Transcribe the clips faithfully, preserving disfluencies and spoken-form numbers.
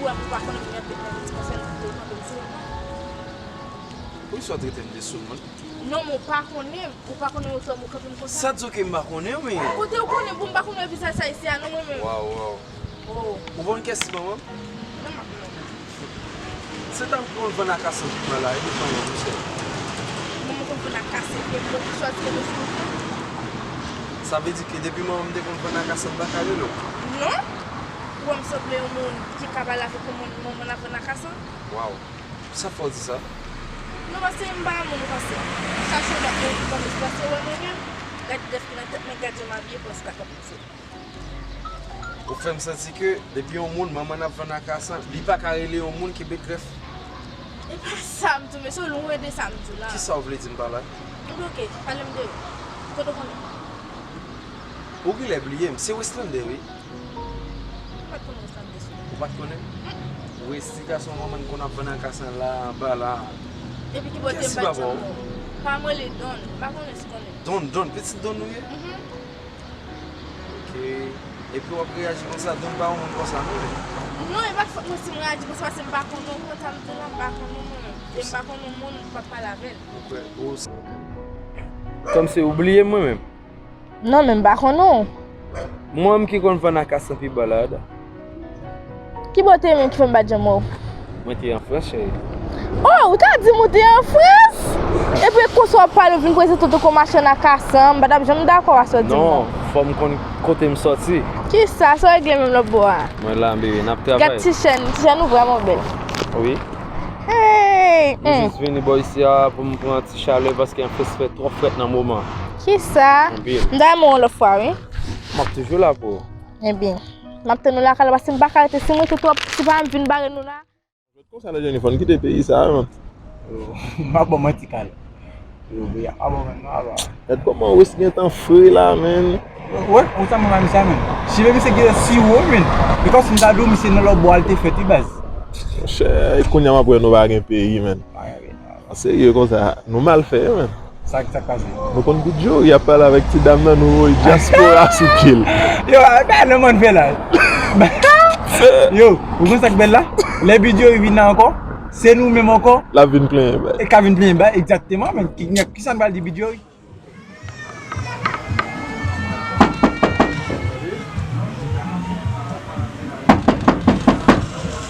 Ou pa konnen mwen te konn ti konsèy nan te kanpe m sou moun. Poukisa w trete m de sou moun? Non, men ou pa konnen, ou pa konnen ou fè m kanpe m konsa. Sa di w ke m pa konnen w, men. Kote w konnen pou m pa konnen vizaj sa isi a, non, mwen menm. Waw, waw. Oh. Ou pa konn kiyès ti manman m? Non, m pa konnen. Se tankou konn vann akasan ki pran la, e nou pran yon misye. Manman konn vann akasan, e mwen ki chwazi kenbe sou moun. Sa vle di ke depi manman m te konn vann akasan, m pa ka rele w? Non. Ou wè m sanble yon moun ki ka pale avèk yon moun, manman l ap vann akasan? Waw. Sa fè w di sa? Non, paske m pa moun ou panse. Chache yon lòt moun ki konn esplase wè mwen menm. Gad grèf ki nan tèt mwen, gad jan m abiye, panse w ka kanpe m sou. Ou fè m santi ke depi yon moun, manman n ap vann akasan, li pa ka rele yon moun ki bet grèf. E pa sa m di w, mesye, w lwen de sa m di w la. Kisa w vle di m pa la? M bloke, pale m de yo. Kote w konnen? Ou genlè bliye m, se Westlander, wi. M pa t konnen Westlander sou. Ou pa t konnen? Westy gason manman n konn ap vann akasan la, anba la. Epi ki bò te m pa t janm wè w? Pa m rele Don, m pa konnen si w konnen. Don, Don, pitit Don ou ye? Mhm. Ok. Epi w ap reyaji konsa, Don pa yon moun konsa, non? Non, e pa t fòt mwen si m reyaji konsa, paske m pa konnen w, konn sa m di w la, m pa konnen w, mwen menm. E m pa konnen yon moun, m p ap pale avè l. Ou kwè, ou s-, kòmsi ou bliye m, mwen menm? Non, men m pa konnen w. Mwen menm ki konn vann akasan pi ba la, Ada. Ki bò w te ye menm ki fè m pa t janm wè w? Mwen te an Frans, cheri. Oh, ou ta di m ou te an Frans? Epi konsa w ap pale, w vin prezante w tankou machann akasan, m pa t ap janm dakò a sa w di m nan. Non, fò m konn kote m sòti. Kisa? Sa w regle menm lòt bò a? Mwen la, bebe, n ap travay. Gad ti chèn, ti chèn ou vrèman bèl. Wi. Hey! M jis vini bò isi a pou m pran ti chalè paske an Frans fè twò frèt nan moman. Kisa? Anpil. M ta renmen w yon lòt fwa, wi. M ap toujou la pou ou. Ebyen, m ap tann ou lakay la, paske m pa ka rete. Si m rete twòp, si pa m vin bare nou la. Jwèt konsa la, Jennifer, n kite peyi sa a, man. Yo, m pa ba w manti, Kal. Yo, bri a pa bon menm non, apa. Gad kòman Wes gentan fre la, man. Wè, ou sa mwen pa misye, man. Si men misye gen siwo, man. Because m ta di w, misye nan lòt bò a l te fèt, wi, baz. Monchè, e kounye a m ap wè nou pa gen peyi, man. Pa gen peyi non. An serye konsa, nou mal fè, man. Sa, sa k pase? Nou konn Goudjori ap pale avèk ti dam nan, nou voye dyaspora sou pye l. Yo, e pa nan mòn fè la. Yo, ou konn sa k bèl la? Lè Bidjori vin la ankò, se nou menm ankò. L ap vin plenyen bay. E ka vin plenyen bay, egzakteman, men ki, kisa n pral di Bidjori?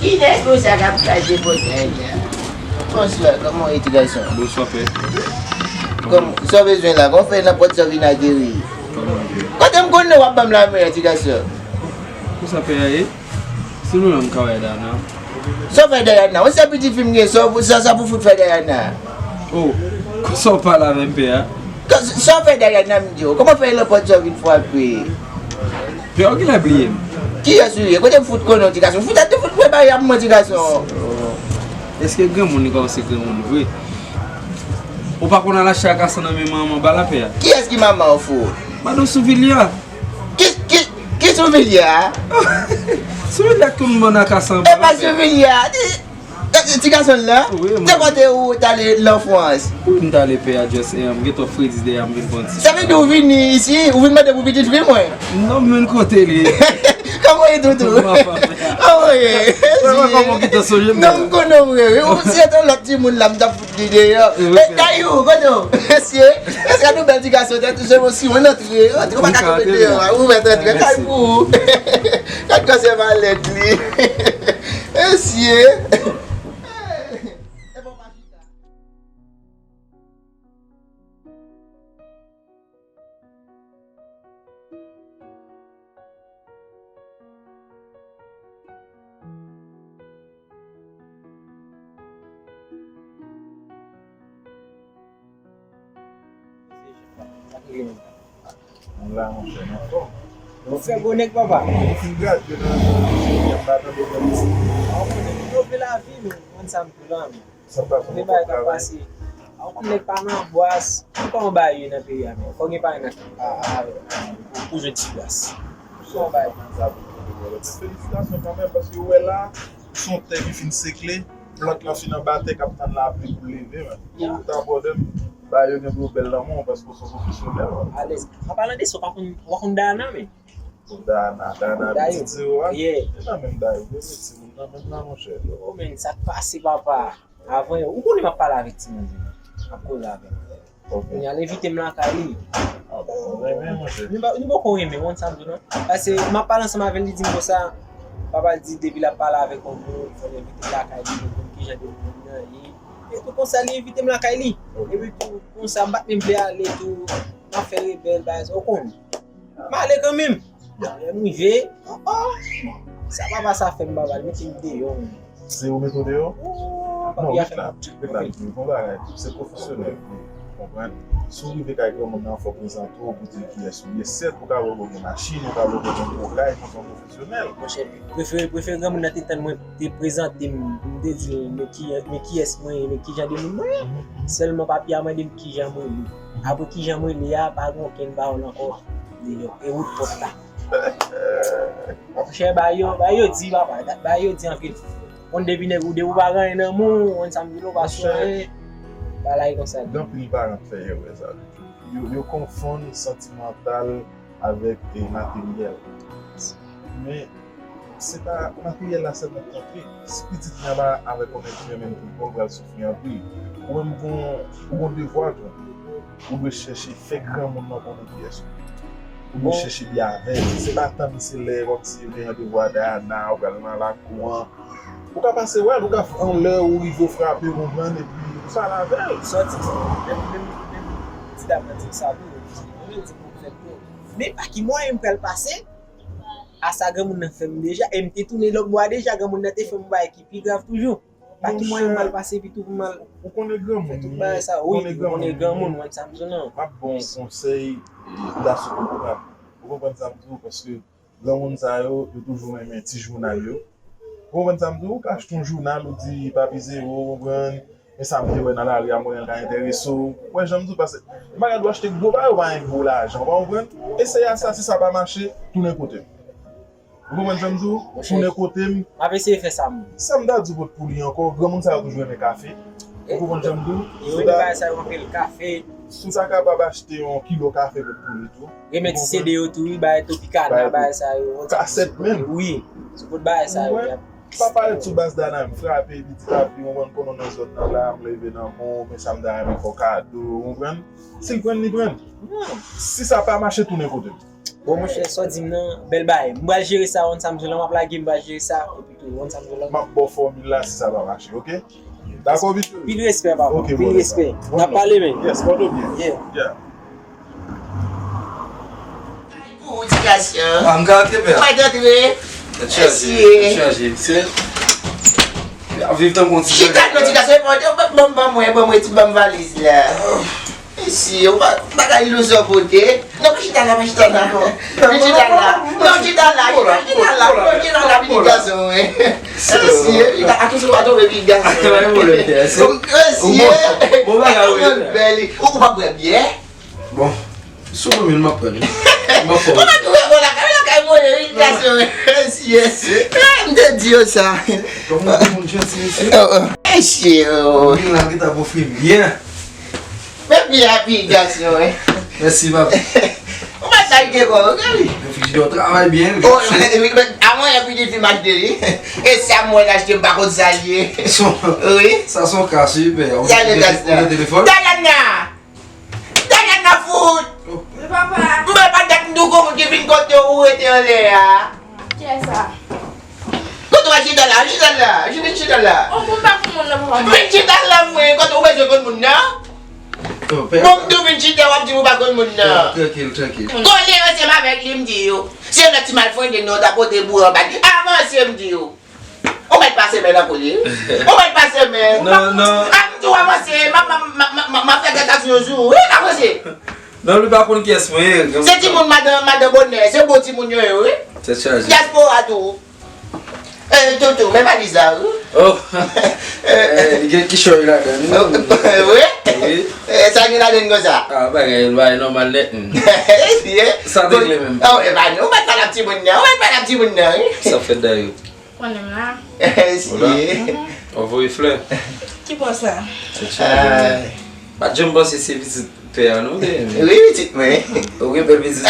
Ki nèg konsa k ap kraze pòtay la? Bonswa, kòman w ye, ti gason? Bonswa, pè. Kòm, sa w bezwen la? Kòman w fè nan pòt sa w vin ateri? Kote m konnen w ap ban m lamen an, ti gason? Konsa pè a ye? Si nou la m ka wè Dana. Sa w fè Dayana? Yon sèl pitit fi m gen, sa w, sa, sa pou fout fè Dayana? Oh, konsa w pale avè m, pè a? Sa w fè Dayana, m di w? Kòman fè nan pòt sa w vin frape? Pè a, ou genlè bliye m. Kiyès ou ye? Kote m fout konnen w, ti gason? Fout ap fout prepare ap mwen, ti gason. Oh. Èske granmoun li kòmanse granmoun vre? Ou pa konn al achte akasan nan men manman ba la, pè a? Kiyès ki manman w, fou? Madan Souvilya. Ki, ki, ki Souvilya? Souvilya k konn vann akasan ba la, pè. E pa Souvilya. Ti, ti gason la? Wi, mwen. Te kote ou t ale lanfrans? Wi, m t ale pè a, just, eh, m gen twòp fredi dèyè m vin pran ti. Sa vle di ou vini isi, ou vin mande pou pitit fi mwen? Non, m vin kote li. Kòman w ye, toutou? Kòman w ye? Kòman w kite sonje m? Non, m konnen w vre, wi. Ou se te lòt timoun la, m t ap fout li deyò. E, Dayou, kote w? Mesye, mesye, nou bèl ti gason, tèt ou se bon, si w antre, antre, ou pa ka tonbe deyò, ou mèt antre, kay pou ou. Gad kòman se malèt li. Mesye. Mwen la, monchè, nan fòm. Ou fè gwo nèg, papa. Mwen fin gradye nan, nan, y ap ba tande nan lise. Ou konnen m love lavi, men, konn sa m tou la, men. Sa pa fè yon bagay k ap pase. A, ou konn nèg pa nan anbwas. Ou pa yon bagay nan peyi a, men. Fò gen pa nan a, a, pou jwenn ti gwas. Fò yon bagay. Felisitasyon kanmenm, paske ou wè la, se yon tè ki fin sekle, plant lan fin anba tè, k ap tann lapli pou leve, men. Ou ta pwoblèm, ba yo gen dlo bèl nan men w, paske w se pwofesyonèl. Alèz. An palan de sa, w pa konn, w pa konn Dayana, men. Dana, Dana, pitit yo a. Yeah. E nan menm Dana, yo mete timoun nan menm nan, monchè. Oh, men, sa k pase, papa? Avan, ou konnen m ap pale avèk timoun yo. M ap koze avè yo. Ok. Kounye a, l envite m lakay li. Ah, bon, mwen renmen, monchè. Nou pa, nou poko renmen, ou konn sa m di w, non? Paske m ap pale ansanm avè l, li di m konsa, papa l di depi l ap pale avèk yon moun, fò l envite l lakay li, pou l konn kijan de moun nan ye. E tou konsa, li envite m lakay li. Ok. Epi tou, konsa, m pa t menm vle ale tou, m ap fè rebèl, bagay sa, ou konn. M ale kanmenm. Lè m rive, oh, oh, sa papa sa fè m, papa, li mete m deyò, wi. Se ou mete w deyò? Oh, non, ret la, ret la, ret la, ret la. Gon bagay, se pwofesyonèl, wi, ou konprann? Si w rive kay granmoun nan, fò w prezante w pou di l kiyès ou ye. Sèt, ou ka wè w gen machin, ou ka wè w gen gwo kay, konsa w pwofesyonèl. Monchè, prefere, prefere granmoun nan te tann mwen, te prezante m, m te di l, men ki, men kiyès mwen ye, men ki jan de moun mwen ye. Mhm. Sèlman papye a mande m kijan mwen ye. Apre kijan mwen ye a, pa gen okenn pawòl ankò. Deyò, e wout pòt la. Monchè, bagay yo, bagay yo di, papa, bagay yo di anpil. Konn depi nèg ou, depi w pa gen anyen nan men w, konn sa m di w, w pa sou anyen. Bagay konsa. Gen anpil paran k fè erè sa tou. Yo, yo konfonn santimantal avèk, eh, materyèl. Men, se pa materyèl la sèlman k konte. Si pitit li anba avèk yon nèg ki renmen l tout bon, l pral soufri anpil. Ou menm gon, ou gon devwa tou. Ou dwe chèche fè granmoun nan konnen kiyès ou. Ou dwe chèche byen avè l. Se pa tann se lè kòmsi yo gen randevou a Dayana, ou pral nan lakou an. Ou ka pase wè l, ou ka f-, anlè ou rive ou frape, ou konprann, epi ou pale avè l. Sòti, menm, menm, menm ti dam nan di m sa tou, li di, mwen menm di pou m fè tou. Men pa ki mwayen m pral pase, a sa granmoun nan fè m deja, e m te tounen lòt bò a deja, granmoun nan te fè m yon bagay ki pi grav toujou. Pa ki mwayen m pral pase epi tou pou m al fè tout bagay sa. Wi, ou konnen granmoun, ou konn sa m di w lan. M ap ba w yon konsèy, e, la sou konprann. Ou konprann sa m di w, paske granmoun sa yo, yo toujou renmen ti jounal yo. Ou konprann sa m di w, ou ka achte yon jounal, ou di, Papi Zewo, ou konprann, men sa m te wè nan lari a, mwen ka enterese w. Ou wè jan m di w, paske m pa ka di w achte gwo bagay, ou pa gen gwo lajan, ou pa konprann? Eseye a sa, si sa pa mache, tounen kote m. Ou konprann sa m di w? Tounen kote m. M ap eseye fè sa, m. Sa m ta di w pot pou li ankò, granmoun sa yo toujou renmen kafe. Ou konprann sa m di w? Yo renmen bagay sa yo anpil, kafe. Si w ta kapab achte yon kilo kafe pot pou li tou. Renmen ti C D yo tou, wi, bagay Topikana, bagay sa yo. Kasèt menm. Wi, sou pot bagay sa yo. Pa parèt sou baz Dana, m frape, pitit ap di, ou konprann, konnen nan zòn nan la, m leve nan men w, men sa m ta renmen fè w kado, ou konprann? Si l pran, li pran. Si sa pa mache, tounen kote m. Bon, monchè, sa w di m nan, bèl bagay. M pral jere sa, w konn sa m di w lan, m ap lage, m pral jere sa, epi tou, w konn sa m di w lan. M ap ba w fòmil la si sa pa mache, oke? Dakò, Vito? Pil respè, papa. Oke, pil respè. N ap pale, men. Yes, pòte w byen. Yeah. Yeah. Pou ti gason. Ah, m ka antre, pè? Ou mèt antre. Tèt chaje, tèt chaje. Se, ap viv tankou yon ti gason. Chita non, ti gason, ban, ban, ban mwen, ban mwen ti, ban m valiz la. Mesye, ou pa, pa ka ilouzyon pote. Non, pa chita la, pa chita la. Non, chita la. Non, chita la, chita la, chita la, non, chita la, pitit gason, wi. Mesye, chita, atouch ou pa tonbe, pitit gason. Mesye, ou konn bèl, ou pa bwè byè? Bon, sou mwen menm, m ap pran li. M ap fè. Ou pa tou wè bon lakay, lakay mwen, pitit gason, mesye. M te di yo sa. Kòman ou moun janti, mesye? Mesye, oh. Moun la ki t ap ofri m byen. Men byen, pitit gason, wi. Mèsi, papi. Ou pa t al gen kò, wi, wi. Figi w travay byen, wi. Oh, wi, wi, a mwen, epi li fin achte li. E sa mwen achte, m pa konn sa l ye. Wi. Sa se yon ka sipè. Sa se yon ka sipè. Ou gen telefòn? Dayana! Dayana fout! Oh. Wi, papa. Mwen pa dat m di w gon moun ki vin kote ou rete anlè a. Kiyès sa? Kote w al chita la? Chita la. Vin chita la. Oh, bon, m pa konn moun nan, papa. Vin chita la, mwen. Kote ou bezwen konn moun nan? Bon, m tou vin chita, w ap di m ou pa konn moun nan. Trankil, trankil. Kole ansanm avèk li, m di yo. Se yon lòt ti malfrende nou ta pote boure anba li. Avanse, m di yo. Ou mèt pase men nan kou li. Ou mèt pase men. Non, non. A, m di w avanse, m ap, m ap, m ap, m ap, m ap fè gras ak yon jou. Wi, avanse. Non, li pa konn kiyès mwen ye. Se timoun madan, madan Bonè, se bon timoun yo ye, wi. Tèt chaje. Dyaspora tou. Eh, Toto, men valiz la, wi. Oh. Eh, li gen kichòy ladan l, wi. Wi. Eh, sa gen ladan l konsa? Ah, bagay, bagay nòmal nèt, m. Sa te regle menm. Oh, e pa nou, ou pa t pale ak timoun nan, ou pa t pale ak timoun nan, wi. Sa fèt dayè? Konnen m la. Si. Ou voye flè. Ki bò sa? Tèt chaje. Pa t janm panse se pitit Pè a, non, te renmen. Wi, pitit mwen. Ou gen bèl pitit.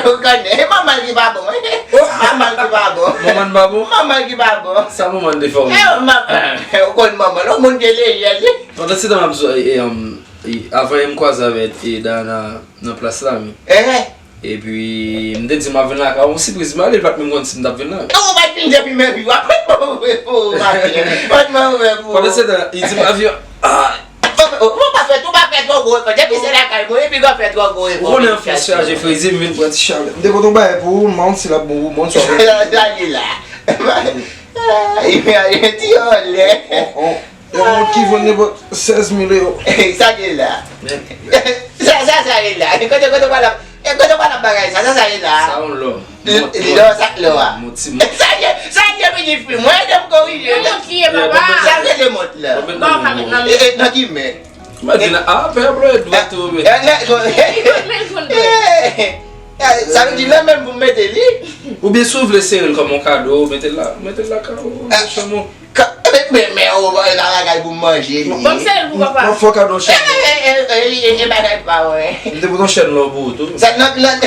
Ou konnen, e manman l ki pa bon. Manman l ki pa bon. Manman l pa bon? Manman l ki pa bon. Sa manman l te fè w? E, manman, ou konn manman l, yon moun ke leyèl li. Pandan se tan m ap sou, e, e, um, e, avan yè m kwaze avèk, e, Dayana nan plas la, men. Ehe. Epi, m te di m ap vin lakay ou, yon sipriz, m ale, li pa t menm konn si m t ap vin la. Ou pa t vin depi men pi, w ap fè pou ou, pou ou, pa fè. Ou pa t mwen ouvè pou ou. Pandan se tan, li di m avion, ah, Ou pa fè, ou pa fè twò gwo efò. Depi se lakay mwen, epi w ap fè twò gwo efò. Ou konnen an Frans fè aje frezi, m vin pran ti chalè. M te pote yon bagay pou ou, m pa konn si l ap bon pou ou, m konn si w ap bon pou ou. Sa li la. Ti anlè. Oh, oh. Yon moun ki vann nenpòt sèz mil ewo. Sa li la. Sa, sa, sa li la. Kote, kote w pral ap, kote w pral ap bagay sa, sa, sa li la. Sa yon lò. Lò, sa k lò a. Sa ye, sa ye, pitit fi. Mwen, ede m korije. Mont li ye, papa. Sa rele mont la. Bon, pa met nan men. E, e, nan ki men? Mwen di, a, pè a, bro, e dwat ou, men. Sa vle di, nan men m pou m mete li. Oubyen si w vle sere l kòm yon kado, mete l la, mete l lakay ou, nan chanm ou. Ka-, men, men, men, o, e pa bagay pou manje li. Ban m sere l pou papa. Mwen fè w kado chèn. E, e, e, e, e, e bagay pa wè. M te pote yon chèn lò pou ou tou. Sa nan, nan,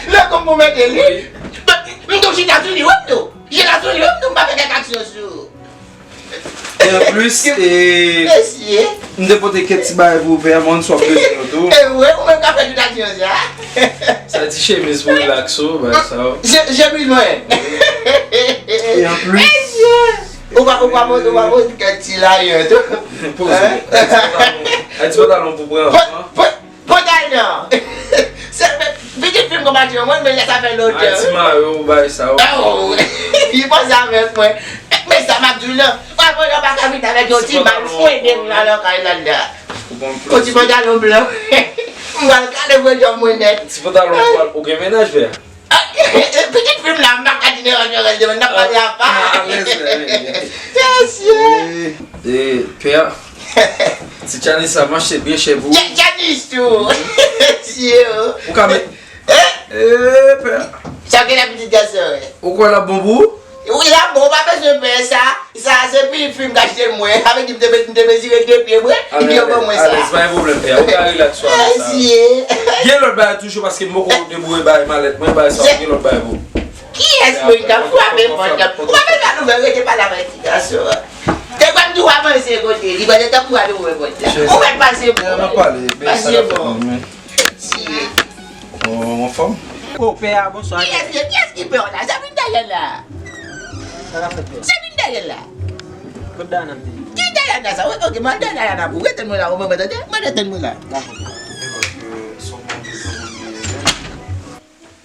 nan kòm pou mete li. M tou chita sou li, wè m tou. Chita sou li, wè m tou, m pa fè kèk aksyon sou. E anplis, e, mesye. M te pote kèk ti bagay pou ou, pè a, mwen, si w ap bezwen yo tou. E vre, ou menm ka fè tout aksyon sa. Sa ti chemiz pou relax ou, bay sa yo. Che-, chemiz mwen. E anplis. Ou pa, ou pa pote, ou pa pote kèk ti layen tou. Poze. Ay, ti pantalon, ay, ti pantalon pou pran anfan. Pantalon. Se, pitit fi m konpatyon mwen, men lè sa fè lòt jan. Ay, ti mayo, bay sa yo. Oh, li panse avèk mwen. Men sa m ap di w lan. Papa, w pa ka vin avèk yon ti mal fwende m la lakay la la. Yon ti pantalon blan. M pral kale vre jòb mwen nèt. Ti pantalon, ou gen mennaj, pè? Pitit fi m la, m pa ka di nenpòt bagay de mwen, n ap pale apa. Ah, alèz, alèz. Mesye. E, e, pè a. Ti Tchanis sa mache byen chè pou ou. Tcha-, Tchanis tou. Mesye, oh. Ou ka met. Eh? E, pè a. Sa w gen la pitit gason, wi. Ou kwè l ap bon pou ou? Wi, l ap bon, ou pa bezwen pè sa. Sa se pi fi m k achte l mwen. Sa vle di m te, m te mezire de pye mwen, epi yo ban mwen sa. Alèz, pa gen pwoblèm, pè a. Ou ka rilaks sou afè sa yo. Gen lòt bagay toujou, paske m poko debouye bay malèt mwen, bay sa, gen lòt bagay pou ou. Kiyès menm k ap frape pòt la? Ou pa bezwen ouvè, rete pale avèk ti gason an. Te kwè m di w avanse kote li, pandan tan pou al ouvè pòt la. Ou mèt pase bon. Pase bon. Mesye. Oh, anfòm? Oh, pè a, bonswa. Kiyès, kiyès ki pè w la? Se vin dèyè la. Sa k ap fèt, pè? Se vin dèyè la. Kot Dayana m te di? Ki Dayana sa? Wi, ok, mande Dayana pou. Rete mwen la, ou mwen tande? Mwen rete mwen la. Dakò.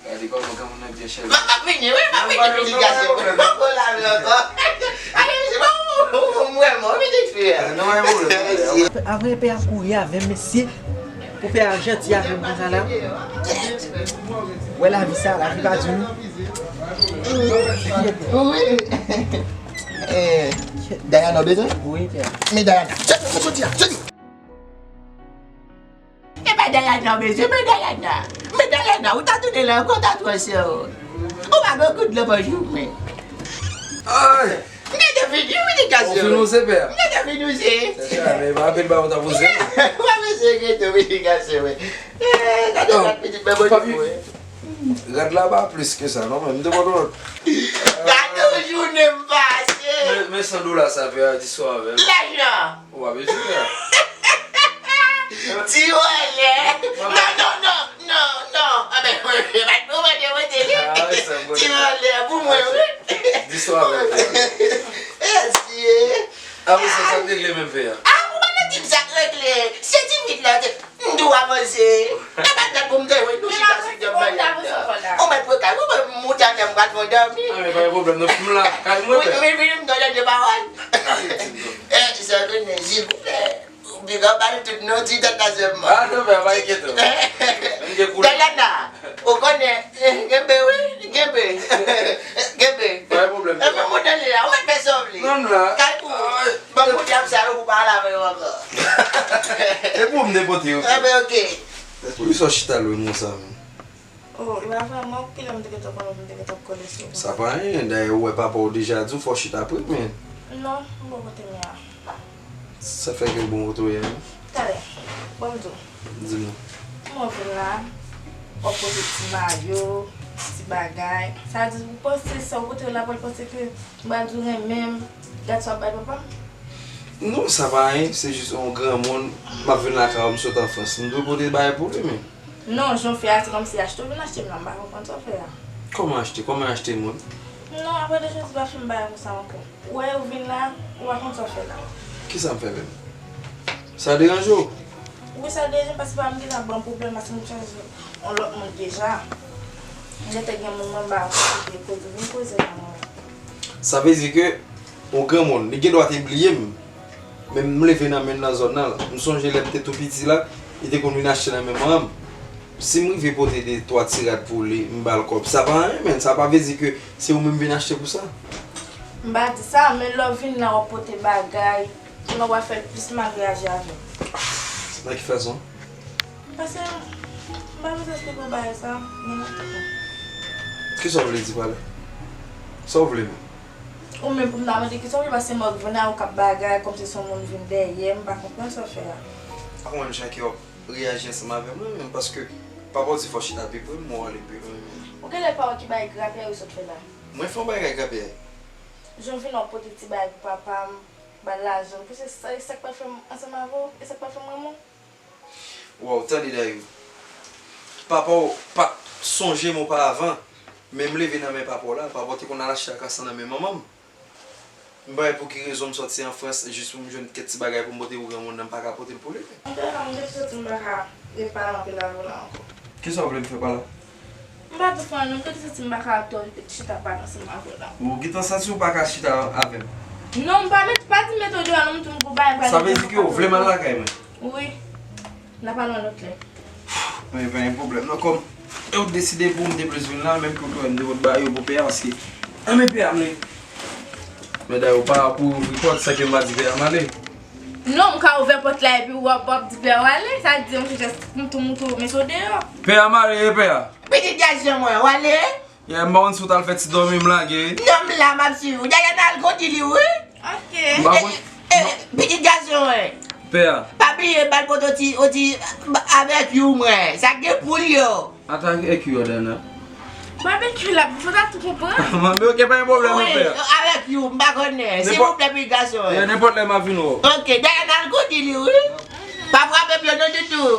Gade kòman granmoun nan byen chèlbè. M ap vini, wi, m ap vini, pitit gason. M ap pran la, wi, ankò. Ayo, se pa ou, ou, ou, mwen, mwen, pitit fi a. Non, e ou, e ou. Apre, pè a kouri avè m, mesye. Pou pè a janti avè m konsa la. Wè lavi sa, lavi pa di nou. Wi. Eh, Dayana, w bezwen? Wi, pè a. Men Dayana. Soti, soti, soti. E pa Dayana w bezwen, men Dayana. Men Dayana, ou ta tounen la ankò, ta twò sè w. Ou pa gen kout dlo pou jwenn mwen. Ay! M gen de figi, wi, li kase. Ou fin wouze, pè a? M gen de figi, wi. Chèche a, men pa anpil bagay ou ta wouze. Ou pa bezwen gen de figi kase, wi. Eh, gade gad pitit mwen, bon, papi, wi. Rad la pa plis ke sa, non, men m te kontan. Gade yon jounen m pase. Men, men san dola sa, pè a, di swa avè m. Lajan. Ou pa bezwen fè. Ti vòlè. Non, non, non, non, non. Anben, mwen, mwen, mwen, mwen, mwen, mwen, ti vòlè pou mwen, wi. Di swa avè l. Mesye. Apre sa, sa k regle menm, pè a? Ah, ou pa nan di m sa k regle. Se ti vit la, te, m di w avanse. E pa dat pou m te wè nou chita sou djòb bagay la. Ou mèt pran kay, ou mèt moute avè m, pral fè w dòmi. Ah, men pa gen pwoblèm, non, m la kay mwen, pè. Wi, wi, wi, m tande de pawòl. Eh, sa konnen, silvouplè. Big up ba nou tout, non, ti tèt la sèlman. Ah, non, pè, pa enkyete w. M gen koulè. Dayana, ou konnen, eh, genbe, wi, genbe. Genbe. Pa gen pwoblèm. E men mwen tande la, ou mèt fè sa w vle. Non, m la. Kay pou ou. Ban m kote ap sa yo pou pa al avè yo ankò. E pou m depote yo. Enben, ok. Poukisa w chita lwen konsa, menm? Oh, e pa vrèman, kilè m te gentan konnen m te gentan ap kole sou ou. Sa pa anyen, dayè ou wè papa w deja di w fò w chita pre, men. Non, m bon kote m ye a. Sa fè ke w bon kote w ye a, non? Talè, bon m di w. Di m non. Kòman w vin la, w ap pote ti mayo, ti bagay. Sa vle di, ou panse sa w pote yo la, pou l panse ke m pral di w renmen m, gad sa w ap bay papa m? Non, sa pa anyen, se jis yon granmoun, m ap vin lakay ou, m sot an Frans. M dwe pote bagay pou li, men. Non, jan w fè a, se kòmsi achte w vin achte m la, m pa konprann sa w fè a. Kòman achte? Kòman achte moun? Non, apre de Jezi pa fin bagay konsa ankò. Ou wè ou vin la, ou pa konn sa w fè la. Kisa m fè menm? Sa deranje w? Wi, sa deranje m paske pa m gentan ban m pwoblèm paske m chanje yon lòt moun deja. M gentan gen moun mwen ba kote koze, vin koze la mwen. Sa vle di ke yon granmoun, li gen dwa te bliye m. Men m leve nan men l nan zòn nan. M sonje lè m te tou piti la, li te konn vin achte nan men manman m. Si m rive pote de twa ti rad pou li, m ba l kòb. Sa pa anyen, menn. Sa pa vle di ke se ou menm vin achte pou sa. M pa di sa, men lè w vin la, w ap pote bagay. Kounye a w ap fè l plis mal reyaji avè m. Nan ki fason? Paske m pa bezwen esplike w bagay sa, men. Kisa w vle di pa la? Sa w vle menm? Ou menm pou m ta mande kisa w vle, paske m wè w vin la, ou k ap bagay, kòmsi se yon moun vin dèyè m, m pa konprann sa w fè a. Pa konprann jan ke w ap reyaji ansanm avè mwen menm, paske papa w di fò w chita pi pre m, mwen w ale pi lwen menm. Ou genlè pa wè ki bagay grapyay ou sot fè la. Mwen fè yon bagay grapyay? Jan w vin la, w pote ti bagay pou papa m, ba l lajan, pou se sa, e sa k pral fè m ansanm avè w, e sa k pral fè m renmen w. Waw, tande Dayou. Papa w pa t sonje m oparavan, men m leve nan men papa w la, papa w te konn al achte akasa nan men manman m. M pa wè pou ki rezon m sòti an Frans jis pou m jwenn kèk ti bagay pou m pote pou granmoun nan, m pa ka pote l pou li. M te, m te santi m pa ka ret pale anpil avè w la ankò. Kisa w vle m fè pa la? M pa di w fè anyen non, m te santi m pa ka ret chita pale ansanm avè w la. Ou gentan santi w pa ka chita avè m? Non, m pa met, pa di m mete w deyò non, m di w m gon bagay m pral regle. Sa vle di ke w vle m al lakay mwen? Wi. N a pale yon lòt lè. Men pa gen pwoblèm non, kòm yo deside pou m te plis vin la, menm kote m te pot ba yo pou pè a, paske anben pè a m li. Men dayè ou pa pou ouvri pòt san ke m pa di pè a m ale. Non, m ka ouvè pòt la epi w ap, w ap di pè a w ale, sa di yon jès m tou, m tou met w deyò. Pè a m ale, e pè a. Pitit gason mwen, w ale? Yeah, m pa konn si w t al fè ti dòmi m lage. Non, m la, m ap swiv ou. Dayè n al kondi li, wi. Ok. M pa konn. Eh, eh, pitit gason, wi. Pè a. Pa bliye, m al pote yon ti, yon ti, avèk you mwen. Sa gen poul yo. Ata avèk you, Dana. Babekyou la, fò ta tou konprann. Manmi, ok, pa gen pwoblèm, non, pè a. Wi, avèk you, m pa konnen. Silvouplè, pitit gason, wi. Yeah, nenpòt lè m ap vin wè w. Ok, dayè n al kondi li, wi. Pa frape m yo, non, ditou.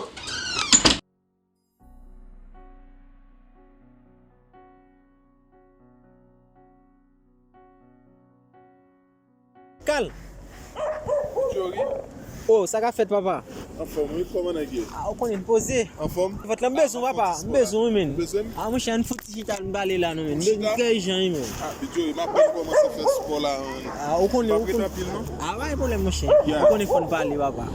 Kal. Jory. Oh, sa k ap fèt, papa? Anfòm, wi, kòman nèg ye? Ah, ou konnen n poze. Anfòm? Vant lan, m bezwen w, papa. M bezwen w, wi, men. Ou bezwen m? Ah, monchè, ann fouti chita, n pale la, non, men. M trè ijan, wi, men. Ah, Jory, m apèn kòmanse fè spò la, man. Ah, ou konnen, ou konnen. Pa prete anpil, non? Ah, pa gen pwoblèm, monchè. Ou konnen fò n pale, papa.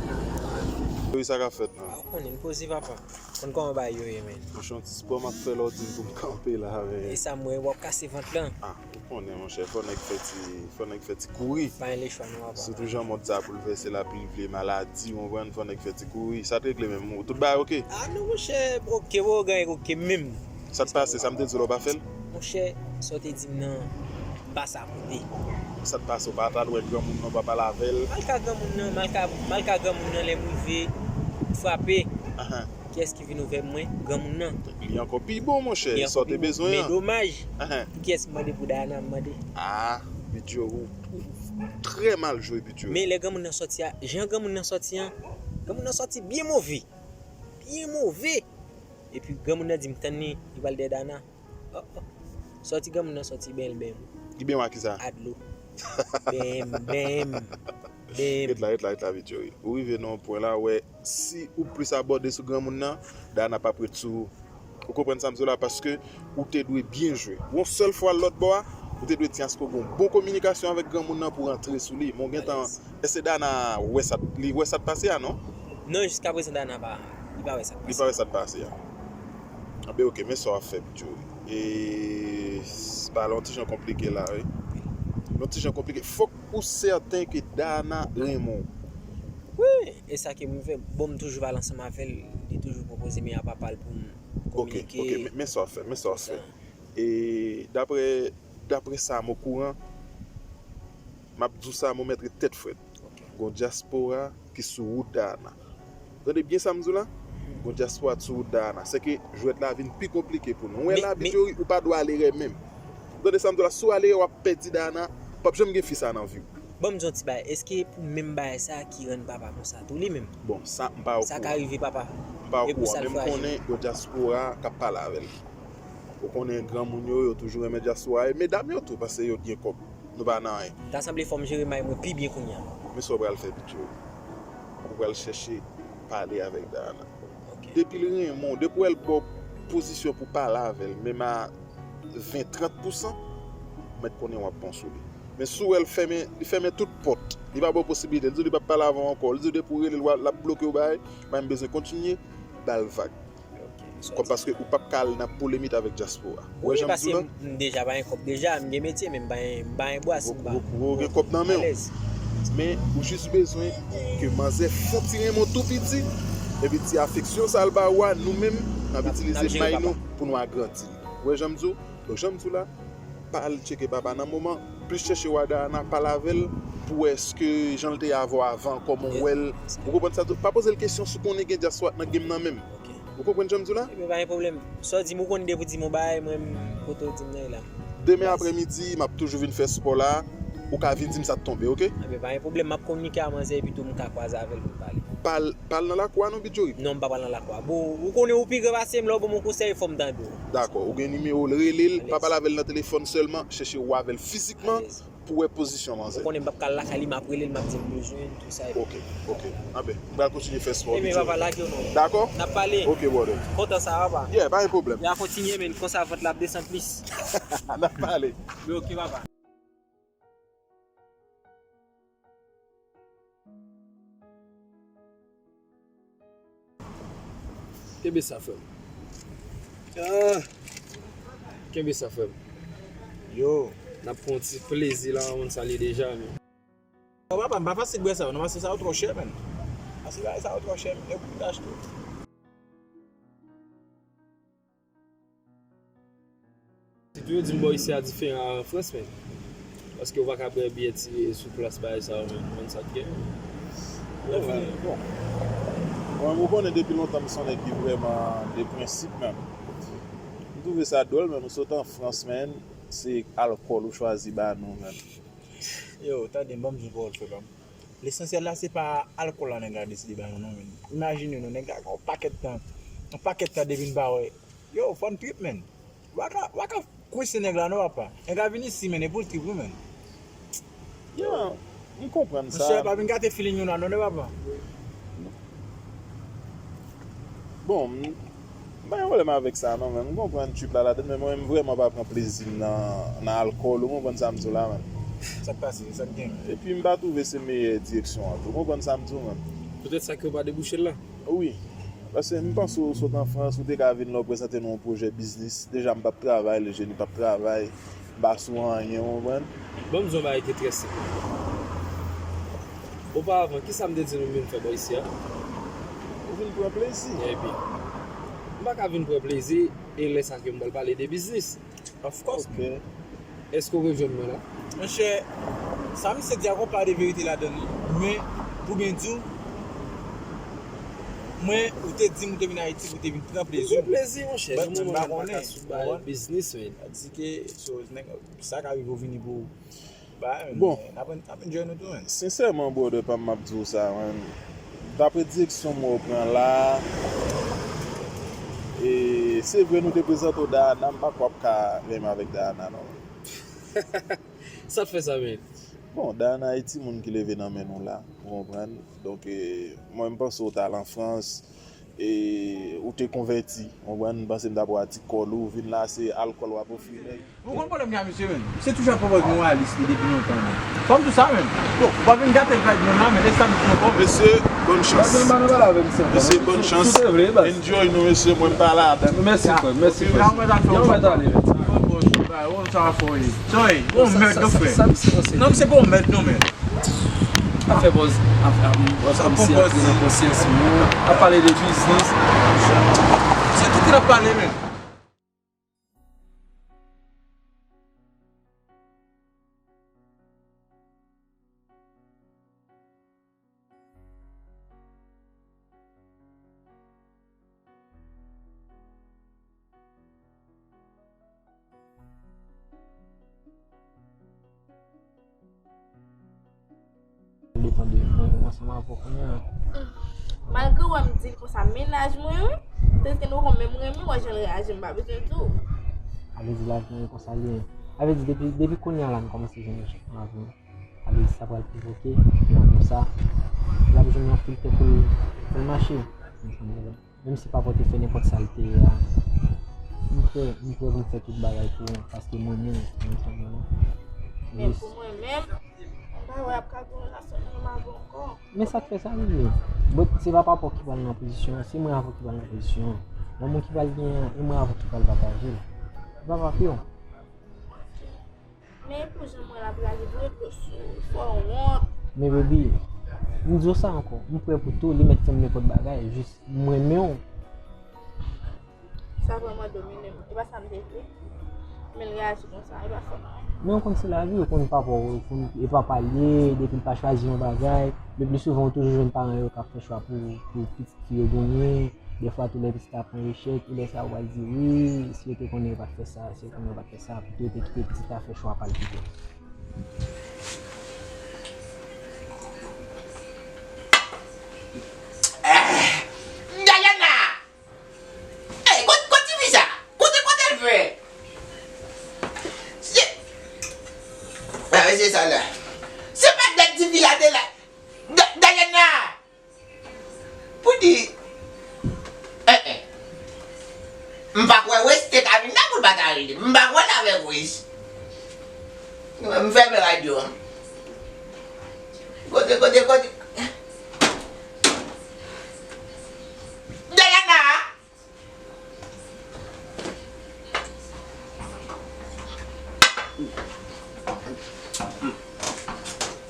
Jory, sa k ap fèt? Ah, ou konnen, n poze, papa. Konn kòman bagay yo ye, men. Monchè, yon ti spò m ap fè la, w di m pou m kanpe la, men. E sa m wè, w ap kase vant lan. Ah, ou konnen, monchè, fò nèg fè ti, fò nèg fè ti kouri. Pa gen lechwa, non, papa. Sitou jan mond sa boulvèse la, pli vle maladi, w konprann, fò nèg fè ti kouri. Sa t regle menm, tout bagay oke? Ah, non, monchè, oke, w gen oke menm. Sa t pase, sa m te di w la, w pa fè l? Monchè, sa w te di m nan, m pase akote. Sa t pase, w pa t al wè granmoun nan, w pa pale avè l? M al ka granmoun nan, m al ka, m al ka granmoun nan, lè m rive, m frape. Ahan. Kiyès ki vin ouvè mwen? Granmoun nan. Li ankò pi bon, monchè, sa w te bezwen an. Men domaj, ahan, pou kiyès m mande? Pou Dayana m mande. Ah, Bidjo, ou, ou trè mal jwe, Bidjo. Men lè granmoun nan sòti a, jan granmoun nan sòti an, granmoun nan sòti byen move. Byen move. Epi granmoun nan di m tann li, li pral dèyè Dayana. Oh, oh. Sòti granmoun nan sòti, benyen l benyen m. Li benyen w ak kisa? A dlo. Benyen m, benyen m, benyen m. Ret la, ret la, ret la, Bidjo. Ou rive nan yon pwen la, wè, si ou plis abòde sou granmoun nan, Dayana p ap ret sou ou. Ou konprann sa m di w la, paske ou te dwe byen jwe. Yon sèl fwa lòt bò a, ou te dwe di aske w gen yon bon kominikasyon avèk granmoun nan pou w antre sou li. Men w gentan, èske Dayana wè sa, li wè sa t pase a, non? Non, jiskaprezan Dayana pa, li pa wè sa k pase. Li pa wè sa t pase a. Anben, oke, men sa w ap fè, Bidjo. E, bagay la yon ti jan konplike la, wi. Yon ti jan konplike. Fòk ou sèten ke Dayana renmen w. Wi, e sa ke m fè. Bon, m toujou pale ansanm avè l, li toujou pwopoze m a papa l pou m kominike. Oke, oke, men, men sa w ap fè, men sa w ap fè. E daprè, daprè sa m okouran, m ap di w sa, men w mèt ret tèt frèt. Oke. Gon dyaspora ki sou wout Dayana. Tande byen sa m di w la? Gon dyaspora sou wout Dayana. Sèke jwèt la vin pi konplike pou nou. Ou wè la, Bidjori, ou pa dwe ale rè menm. Ou tande sa m di w la? Si w ale rè, w ap pèdi Dayana. P ap janm gen fi sa nan vi w. Ban m di yon ti bagay. Èske pou menm bagay sa ki rann papa konsa tou li menm? Bon, sa m pa okouran. Sa ka rive papa? M pa okouran, men m konnen gon dyaspora k ap pale avè l. Ou konnen granmoun yo, yo toujou renmen dyaspora, e medam yo tou, paske yo t gen kòb. Nou pa nan anyen. Ta sanble fò m jere may mwen pi byen kounye a. Men sa w pral fè, Bidjori? Ou pral chèche pale avèk Dayana. Depi l renmen w, depi w wè l ba w pozisyon pou pale avè l, menm a ven, trant pousan, mèt konnen w ap bon sou li. Men si w wè l fèmen, li fèmen tout pòt, li pa ba w posibilite, li di w li p ap pale avè w ankò, li di w depi w rele l, l ap bloke w, bagay, men m bezwen kontinye ba l vag. Kòm paske ou p ap ka al nan polemik avèk dyaspora. Ou wè jan m di w la? M deja pa gen kòb deja, m gen metye, men m pa gen, m pa gen bwa si m pa. Ou gen kòb nan men w. Men ou jis bezwen ke manzè fon ti renmen w tou piti, epi ti afeksyon sa l ba ou a, nou menm, n ap itilize may nou pou nou agrandi li. Ou wè jan m di w? Donk, jan m di w la, pa al tcheke papa nan moman, plis chèche wè Dayana, pale avè l, pou wè èske jan l te ye avè w avan, kòman w wè l. Ou konprann sa tou? Pa poze l kesyon si w konnen gen dyaspora nan game nan menm. Ou konprann jan m di w la? Ebyen, pa gen pwoblèm. Sa w di m, ou konn depi w di m yon bagay, mwen, kote w di m nan, e la. Demen aprèmidi, m ap toujou vin fè spò la. Ou ka vin di m sa k tonbe, oke? Ebyen, pa gen pwoblèm. M ap kominike a manzè, epi tou m ka kwaze avè l pou n pale. Pa al, pa al nan lakou a non, Bidjori. Non, m pa pral nan lakou a. Bon, ou konnen ou pi gran pase m, lè w ban m yon konsèy, fò m tande w. Dakò, ou gen nimewo l, rele l, pa pale avè l nan telefòn sèlman, chèche wè avè l fizikman pou wè pozisyon manzè. Ou konnen m p ap ka al lakay li, m ap rele l, m ap di l m bezwen l, tou sa. Oke, oke. Anben, m pral kontinye fè spò. Ebyen, papa, lage w non. Dakò? N ap pale. Oke, brother. Kontan sa, papa. Yeah, pa gen pwoblèm. N a kontinye, men konsa vant la ap desann plis. N ap pale. Oke, papa. Kenbe sa, frè m. Ah! Kenbe sa, frè m. Yo, n ap pran yon ti plezi la, moun salye deja, men. Yo, papa, m pa fasil bwè sa yo, non, paske sa yo twò chè, menn. Paske bagay sa yo twò chè, menn. Yo kout achte. Sitou yo di m bò isi a diferan a an Frans, men. Paske ou pa ka bwè byè ti sou plas bagay sa yo, men. Ou konn sa k gen. Bon, mwen, ou konnen depi lontan m se yon nèg ki vrèman de prensip, menn. M twouve sa dwòl, menn. Ou sot an Frans, menn. Se alkòl ou chwazi ba nou, menn. Yo, tande, ban m di w pawòl, frè pa m. Lesansyèl la, se pa alkòl la nèg la deside ba nou, non, menn. Imajine nou, nèg la gen yon pakèt tan, yon pakèt tan depi n pa wè. Yo, fò n trip, menn. W a ka, w a ka kwense nèg la, non, papa. Nèg la vin isi, menn, e pou l trip, wi, menn. Ya, m konprann sa. Monchè, pa vin gate feeling nou la, non, non, papa. Bon, m, m pa gen pwoblèm avèk sa, non, men m konprann trip la ladann, men mwen, m vrèman pa pran plezi m nan, nan alkòl, ou konprann sa m di w la, menn. Sa k pase? Sa k gen? Epi m pa twouve se meyè direksyon an tou, ou konprann sa m di w, menn. Poutèt sa ke w pa debouche l la? Wi. Paske m panse w sot an Frans, ou te ka vin la, w prezante nou yon pwojè biznis. Deja, m p ap travay, Lejeni p ap travay, m pa sou anyen, w konprann? Ban m di w yon bagay ki trè senp. Oparavan, kisa m te di nou m vin fè bò isi a? Ou vin pran plezi. Ebyen, m pa ka vin pran plezi e lè sa ke m pral pale de biznis. Of course. Ok. Èske w rejwenn mwen la? Monchè, sa misye di a gon pa de verite ladann li. Men, pou byen di w, mwen, ou te di m ou te vin Ayiti pou te vin pran plezi w. Pran plezi, monchè. Nan moman m pa ka sou bay biznis, men. Sa di ke, so, nèg, sa ka rive w vini pou Bon, n ap, n ap enjoy nou tou, menn. Sensèman, brother pa m, m ap di w sa, menn. Dapre direksyon m wè w pran la, e se vre nou te prezante w Dayana, m pa kwè w ap ka renmen avèk Dayana, non. Sa t fè sa, menn? Bon, Dayana e timoun ki leve nan men nou la, ou konprann? Donk, e, mwen, m panse w t al an Frans, e ou te konvèti, w konprann? M panse m ta pral ti kòl ou, vin la, se alkòl w ap ofri nèg. Ou konn pwoblèm gen a misye, menn? Misye toujou ap pran pòz moralis li depi lontan, menn. Fò m di w sa, menn. Bon, ou pa vin gate vibe nou la, menn. E sa m di w ankò, menn. Mesye, bòn chans. Mesye, bòn chans. Enjoy nou, mesye, mwen m pa ladan. Mèsi, frè. Mèsi, frè. Yon mèt ale, menn. Bon, bon, sa va fò, wi. Sorry, bon, mèd, non, frè. Non, misye pa yon mèd, non, menn. Ap fè bòz, ap, ap, ap, ap, misye antre nan konsyans moun, ap pale de biznis. Se tout ki ap pale, menn. Depann de mwen, mwen ansanm avè w kounye a. Malgre w wè m di l konsa, mennaj mwen, wi. Tandis ke nou konn menm renmen, w wè jan l reyaji, m pa bezwen di w. A vle di lavi mwen konsa li ye. A vle di depi, depi kounye a la, m kòmanse jwenn yon chans nan lavi mwen. A vle di sa pral pwovoke lanmou sa. L ap jwenn yon filtè pou l, pou l mache. Menm si papa w te fè nenpòt sa l te ye a, m prè, m prè pou m fè tout bagay pou ou, paske mwen menm, mwen sanble non. Men pou mwen menm, m pa wè ap ka gen yon relasyon menm avè w ankò. Men sa k fè sa rive? Bon, se pa papa w ki pral nan pozisyon an, se mwen avè w ki pral nan pozisyon an. Lanmou ki pral genyen an, e mwen avè w ki pral pataje l. E pa papi w. Men pou jan mwen la prale vre dlo sou fò wont. Men baby, m di w sa ankò, m prè pou tou, li mèt fè m nenpòt bagay, jis m renmen w. Sa vrèman domine m. E pa sa m te vle. Men l reyaji konsa, e pa fòt mwen. Men w konn se lavi, w konn papa w, w konn e papa l ye, depi l pa chwazi yon bagay, le pli souvan w toujou jwenn paran yo k ap fè chwa pou, pou pitit fi yo genyen, dèfwa tou lè pitit la pran echèk, e lè sa a w pral di wi, si yo te konnen yo pa t fè sa, si yo konnen yo pa t fè sa, pito yo te kite pitit la fè chwa pa l pito. Dayana! Ey, kot, kot tifi sa? Kote, kote l fè? Se, a, se sa la. Se pa dat tifi a te la. Da-, Dayana! Pou di, eh, eh. M pa kwè Wes te ka vin la pou l pa ta rele m. M pa kwè l avèk Wes. M fèmen radyo an. Kote, kote, kote. Dayana!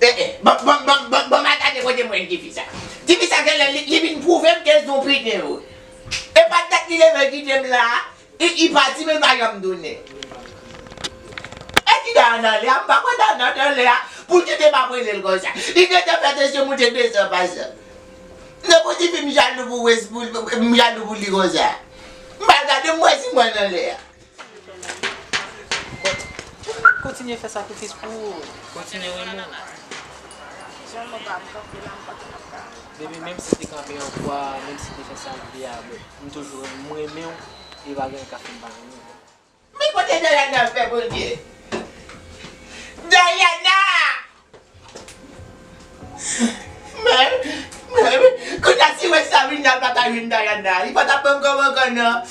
Eh, eh, ban, ban, ban, ban, ban m al gade kote mwen tifi sa. Tifi sa genlè li, li vin pwouve m ke se yon piten vre. E pa dat li leve kite m la, li, li pati men l pa janm tounen. E ki Dayana anlè a, m pa kwè Dayana te anlè a, pou l kite m ap rele l konsa. Li gentan fè tensyon moute de san pa san. Nenpòt tifi m jalou pou Wes, pou, m jalou pou li konsa. M al gade m wè si mwen anlè a. Kontinye fè sakrifis pou ou. Kontinye renmen w. Jan mwen pa m kanpe la, m pa t ap ka. Baby, menm si te kanpe yon fwa, menm si te fè sa l vle a, m toujou renmen w, e pa gen ka fè m pa renmen w. Men kote Dayana fè Bondye? Dayana! Men, men, kounye a si Wes ta vin la, l pa ta jwenn Dayana. Li pa t ap ban m kòb ankò non.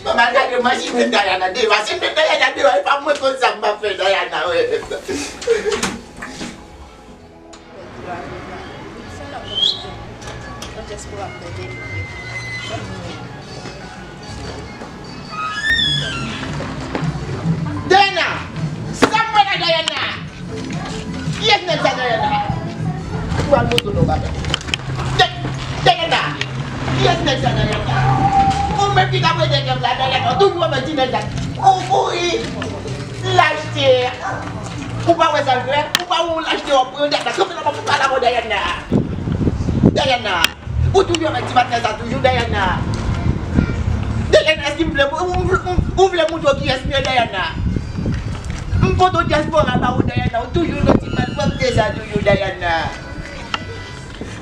Ban m al gade mwen si m jwenn Dayana devan. Si m jwenn Dayana devan, e pa mwen konn sa m ap fè Dayana, wi. Dayana! Sa m wè la, Dayana? Kiyès nèg sa, Dayana? Ou al moto non, baba. Dayana! Kiyès nèg sa, Dayana? Ou menm ki t ap rete kè m la, Dayana. Ou toujou wè mwen ti nèg la. Ou kouri. L achte. Ou pa wè sa l fè? Ou pa wè w l achte w ap pran Dayana? Kanpe la, m ap pale avè w, Dayana. Dayana. Ou toujou avèk ti patnè sa toujou, Dayana. Dayana, èske m vle, ou, ou, ou, ou vle montre w kiyès m ye, Dayana? M pote w dyaspora ba ou, Dayana. Ou toujou nan ti malpwòpte sa toujou, Dayana.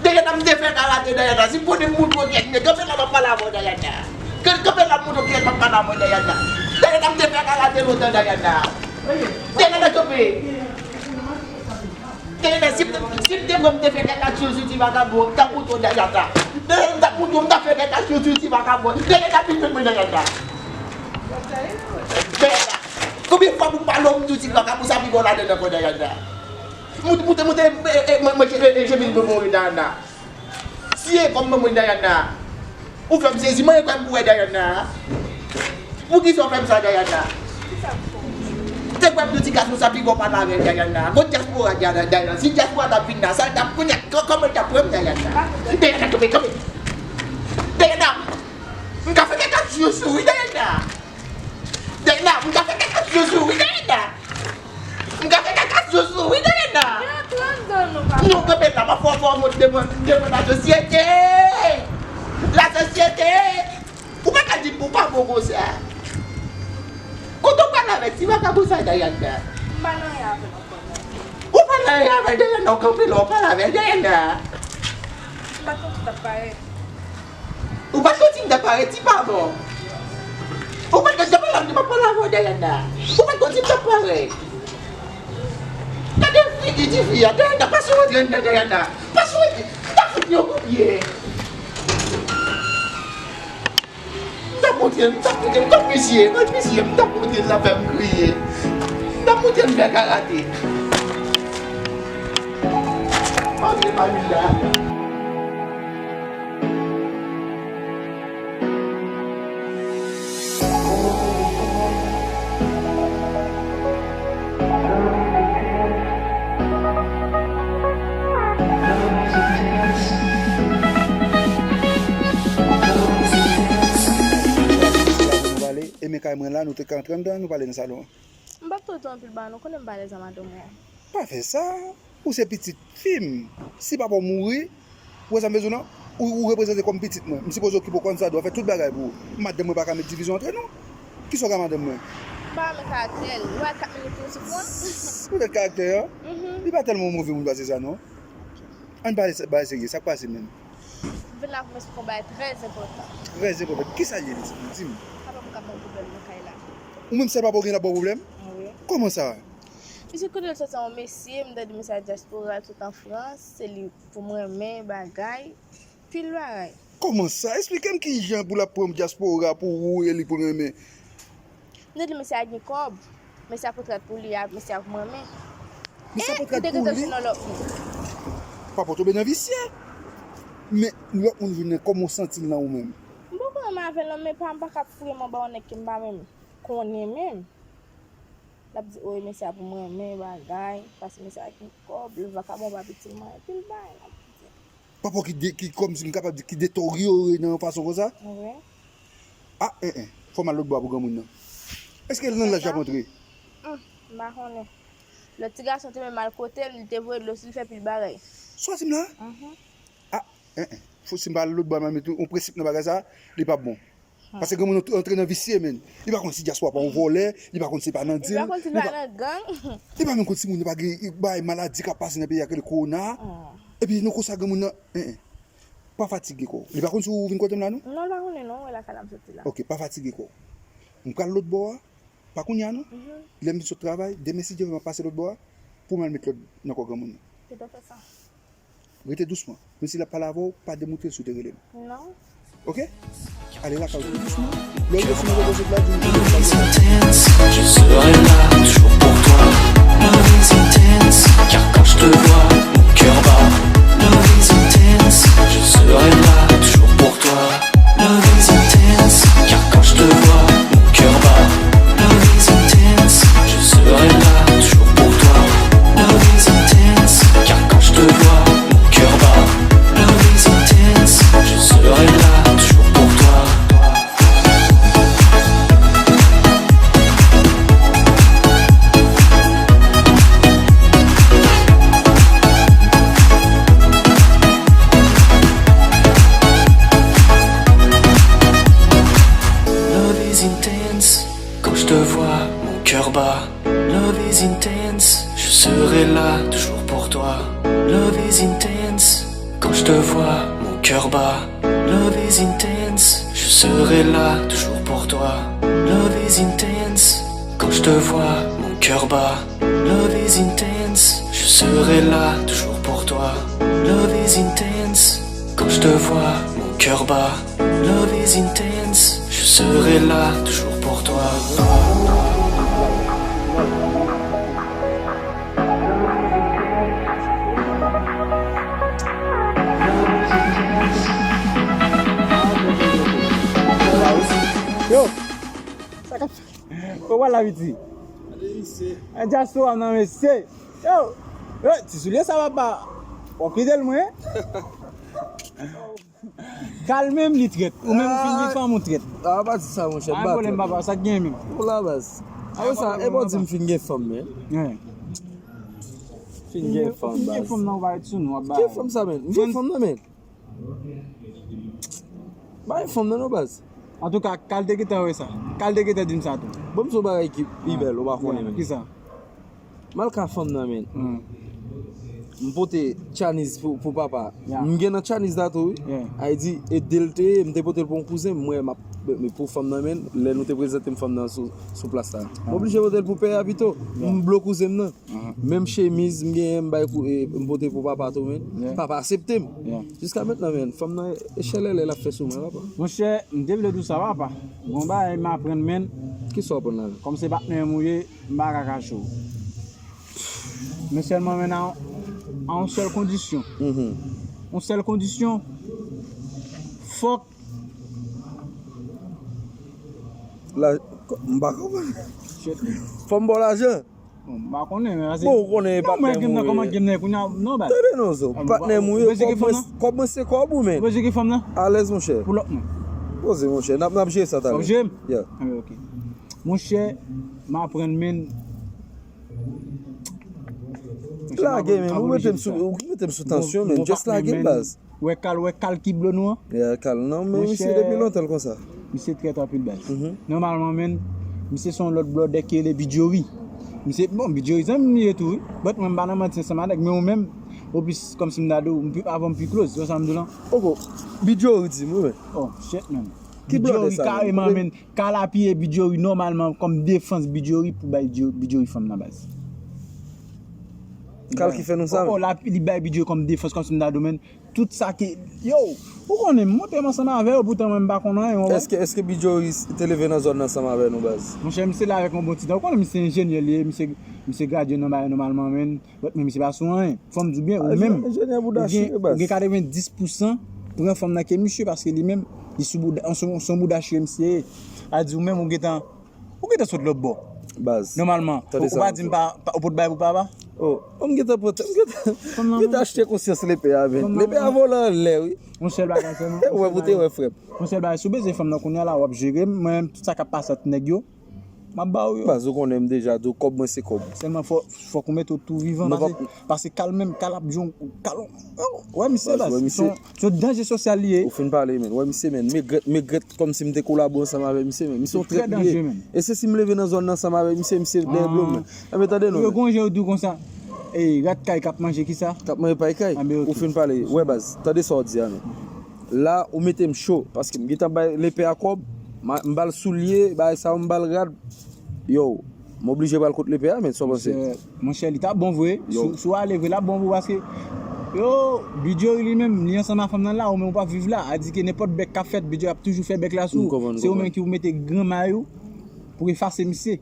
Dayana, m te fè karate, Dayana. Si m konnen m montre w kiyès m ye, kanpe la, m ap pale avè w, Dayana. Kanpe la, m montre w kiyès m ap pale avè w, Dayana. Dayana, m te fè karate lontan, Dayana. Dayana, kanpe. Dayana, si m te, si m te pran, m te fè kèk aksyon sou ti vakabon, m t ap montre w, Dayana. Dayana, m t ap montre w, m t ap fè kèk aksyon sou ti vakabon. Dayana, vin jwenn mwen, Dayana. Dayana, konbyen fwa pou m pale w, m di w ti vakabon sa pi bon ladan nan kò, Dayana? Moute, moute, moute, e, e, e, mwen, mwen, e, e, je vin pou mouri, Dayana. Siye kò m ban mwen, Dayana. Ou fè m sezi, mwen kwè m pou wè Dayana. Poukisa w fè m sa, Dayana? Te kwè m di w ti gason sa pi bon pale avè l, Dayana. Bon dyaspora, Dayana, Dayana. Si dyaspora t ap vin la, sa l t ap konnen kò-, kòman l t ap pran m, Dayana. Dayana, kanpe, kanpe. Dayana, m ka fè kèk aksyon sou ou, wi, Dayana. Dayana, m ka fè kèk aksyon sou ou, wi, Dayana. M ka fè kèk aksyon sou ou, wi, Dayana. Non, kanpe la, m ap fè w, fè w mont devan, devan lasosyete. Lasosyete. Ou pa ka di m pou w pa bon konsa. Kote w pral avèk ti vakabon sa, Dayana? M pa nan anyen avè l ankò, non. Ou pa nan anyen avè l, Dayana, w kanpe la, w pale avè l, Dayana. M pa t konn si w t ap parèt. Ou pa t konn si m t ap parèt, di pa bon. Ou pa t konn, se pa la m te pale avè w, Dayana. Ou pa t konn si m t ap parèt. Gade figi tifi a, Dayana, pase w antre anndan, Dayana. Pase w antre, m ta fout yon kout pye. M t ap montre l, m t ap montre l, kot misye, kot misye, m t ap montre l, l ap fè m kriye. M t ap montre l fè karate. Antre pa vin la. Nou pale, e men kay mwen la, nou te ka antre anndan, nou pale nan salon an. M p ap twò di w anpil bagay, non, konnen m pa alèz ak madanm mwen. Pa fè sa. Ou se pitit fi m. Si papa w mouri, ou wè sa m bezwen w lan? Ou, ou reprezante kòm pitit mwen. M sipoze okipe w kòm sa dwa, fè tout bagay pou ou. Madanm mwen pa ka met divizyon antre nou. Kisa w ka madanm mwen? M pa renmen karaktè l. Ou wè kat minit pou sou pran. Poutèt karaktè an? Mhm. Li pa tèlman move moun pase sa, non. Ann pale bagay serye, sa k pase menm? M vin la pou m eksplike w yon bagay trè enpòtan. Trè enpòtan. Kisa l ye, di m? Papa m k ap ban m pwoblèm nan kay la. Ou menm sèl papa w gen l ap ba w pwoblèm? Wi. Kòman sa? Misye kote l soti se yon mesye, m tande misye al dyaspora, l sot an Frans, se li pou m renmen, bagay, pil bagay. Kòman sa? Esplike m kijan pou l ap pran dyaspora pou ou e li pou l renmen? M te di l mesye a gen kòb, mesye a pote kòb pou li a, mesye a pou mwen men. Mesye a pote kòb pou li? Papa w tonbe nan visye. Men lòt moun vin nan, kòman w santi l nan ou menm? M poko renmen avè l non, men pa m pa ka ap fouye m anba yon nèg ke m pa menm konnen menm. L ap di, o, e mesye a pou mwen men, bagay, paske mesye a gen kòb, lè vakabon pa pitit mwen, epi l bay, l ap di. Papa w ki de, ki kòmsi m kapab di, ki deteryore nan yon fason konsa? Wi. A, en, en, fò m al lòt bò a pou granmoun nan. Èske l nan laj l ap antre? Hum, m pa konnen. Lòt ti gason te menm al kote l, li te voye dlo sou li, fè pil bagay. Sa w di m la? Mhm. A, en, en, fò si m pa al lòt bò a, m al met yon prensip nan bagay sa, li p ap bon. Paske granmoun nan antre nan visye, men. Li pa konn si dyaspora pa yon vòlè, li pa konn si pa nan dil, li pa konn si pa nan gang. Li pa menm konn si moun nan pa gen bagay maladi k ap pase nan peyi a k rele kowona. Epi nan konsa granmoun nan, en, en. Pa fatige kò w. Li pa konn si w vin kote m la, non? Non, li pa konnen, non, wè lakay la m soti la. Ok, pa fatige kò w. M pral lòt bò a, pa kounye a, non. Lè m vin sot travay, demen si Dye vle m ap pase lòt bò a, pou m al met lòd nan kò granmoun nan. Gentan fè sa. Rete dousman. Menm si l ap pale avè w, pa demoutre l si w te rele l. Non. Ok? Ale lakay ou tou dousman. Lè w resi nan rezo sosyo la, di nou. Love is intense, je serai là toujours pour toi. Love is intense, car quand je te vois, mon cœur bat. Love is intense, je serai là toujours pour toi. Love is intense, car quand je te vois, mon cœur bat. Love is intense, je serai là toujours pour toi. Love is intense, car quand je te vois, mon cœur bat. Love is intense, je serai là toujours pour toi. Love is intense, quand je te vois, mon cœur bat. Love is intense, je serai là toujours pour toi. Love is intense, quand je te vois, mon cœur bat. Love is intense, je serai là toujours pour toi. Love is intense, quand je te vois, mon cœur bat. Love is intense, je serai là toujours pour toi. Love is intense, quand je te vois, mon cœur bat. Love is intense, je serai là toujours pour toi. Yo! Sa k ap fèt? Kòman la, piti? Gade misye. An dyaspora nan mesye. Yo! Yo, ti soulye sa papa. W ap kite l mwen? Kalme m, li trèt. Ou menm ou fin gen fanm, ou trèt. A, pa di sa, monchè. Ay, pwoblèm, papa, sa k gen menm? Ou la, baz. Apre sa, e bon di m fin gen fanm, men. Fin gen fanm, baz. Fin gen fanm nan, ou pa ret sou nou, ap ba. Gen fanm sa, men. M gen fanm nan, men. Bay fanm nan non, baz. Antouka, kal te gentan wè sa. Kal te gentan di m sa tou. Bon, m se yon bagay ki pi bèl, ou pa konnen menm. Kisa? M al ka fanm nan, men. M pote tchaniz pou, pou papa. M gen nan tchaniz la tou, wi. Ay di, e de l te ye, m te pote l pou yon kouzen m, mwen, m ap, men pou fanm nan, men, lè nou te prezante m fanm nan sou, sou plas la. M oblije pote l pou pè a pito. M blo kouzen m nan. Menm chemiz m genyen, m bay kou, e, m pote pou papa tou, men. Papa aksepte m. Jiska mentnan, men, fanm nan, e chèlèlè l ap fè sou mwen, papa. Monchè, m te vle di w sa, papa. Gon bagay m aprann, men. Kisa w aprann la? Kòm se patnè m ou ye, m pa ka kache w. Men sèlman, men, a, a yon sèl kondisyon. Yon sèl kondisyon, fòk la, m pa konprann. Fò m ba w lajan. Bon, m pa konnen, men se. Bon, ou konnen patnè m ou ye. Kòman game nan, kòman game nan ye kounye a, non, baz. Tande non, zo. Patnè m ou ye, kòb mwen, kòb mwen se kòb ou, men. Ou bezwen ki fanm nan? Alèz, monchè. Pou lòt mwen. Poze, monchè. N ap, n ap jere sa talè. W ap jere m? Yeah. Ah, ok. Monchè, m aprann, men. Lage, men. Ou mete m sou, ou mete m sou tansyon, men. Just lage, baz. Wè kal, wè kal ki blo nou an? Yeah, kal. Non, men misye depi lontan l konsa. Misye trèt anpil, baz. Nòmalman, men, misye se yon lòt blòdè ki rele Bidjori. Misye, bon, Bidjori zanmi m li ye tou, wi. But mwen, m pa nan manti ansanm avèk, men ou menm, ou plis, kòmsi m ta di w, m pi, avè w m pi close, wè sa m di w lan? Poko. Bidjori di m, wi, men. Oh, shit, man. Ki blòdè sa, men? Bidjori kareman, men, kal apiye Bidjori nòmalman kòm defans Bidjori pou bay Bidjori fanm nan, baz. Kal ki fè nou sa, men? Oh, oh, li bay Bidjori kòm defans, kòmsi m ta di w, men, Tout sa ki, yo, ou konnen, m monte m ansanm avè yo, poutan mwen m pa konn anyen, w konprann? Èske, èske Bidjori te leve nan zòn nan ansanm avè nou, baz? Monchè, misye la avèk yon bon ti tan. Ou konnen misye enjenyè li ye, misye, misye gradye nan bagay nòmalman, men, but, men misye pa sou anyen. Fò m di w byen, ou menm, enjenyè bouda chire, baz. Ou gen katrevenndis pousan pran fanm nan ke misye, paske li menm, li sou bouda, se yon, se yon bouda chire misye ye. A di ou menm, ou gentan Ou gentan sot lòt bò. Baz. Nòmalman, ou pa di m pa, pa, ou pot bay pou papa? Oh, m gentan pot, m gentan, m gentan achte konsyans lepè a, men. Lepè a vole anlè, wi. Yon sèl bagay sèlman. Ou wè, pou te wè, frè m. Yon sèl bagay, si w bezwen fanm nan kounye a la, w ap jere m. Mwen menm, tout sa k ap pase ant nèg yo, m ap ba w yo. Baz, ou konnen m deja di w, kòb mwen se kòb. Sèlman fò, fòk ou mete w tou vivan, paske Paske kal menm, kal ap jwe yon, kal, oh, wè misye, baz, se yon, se yon danje sosyal li ye. Ou fin pale, men. Wè misye, men. Megrèt, megrèt, kòmsi m te kolabo ansanm avè misye, men. Misye yon trèt li ye. E se si m leve nan zòn nan ansanm avè misye, misye dèyè blo m, men. Enben, tande non, men. Yo gon jan yo di w konsa, e, rat kay k ap manje kisa? K ap manje pay kay. Ou fin pale. Wè, baz, tande sa w di a, men. La, ou mete m cho, paske m gentan bay lepè a kòb, m ba l soulye, bagay sa yo, m ba l rad. Yo, m oblije pral kot lepè a, men, sa w panse? Monchè, monchè, li t ap bon vre. Si, si w ale vre, l ap bon pou ou, paske, yo, Bidjori li menm, li ansanm ak fanm nan la, ou menm ou p ap viv la. A di ke nenpòt bèk k ap fèt, Bidjori ap toujou fè bèk la sou ou. Se ou menm ki pou mete gran may ou pou efase misye.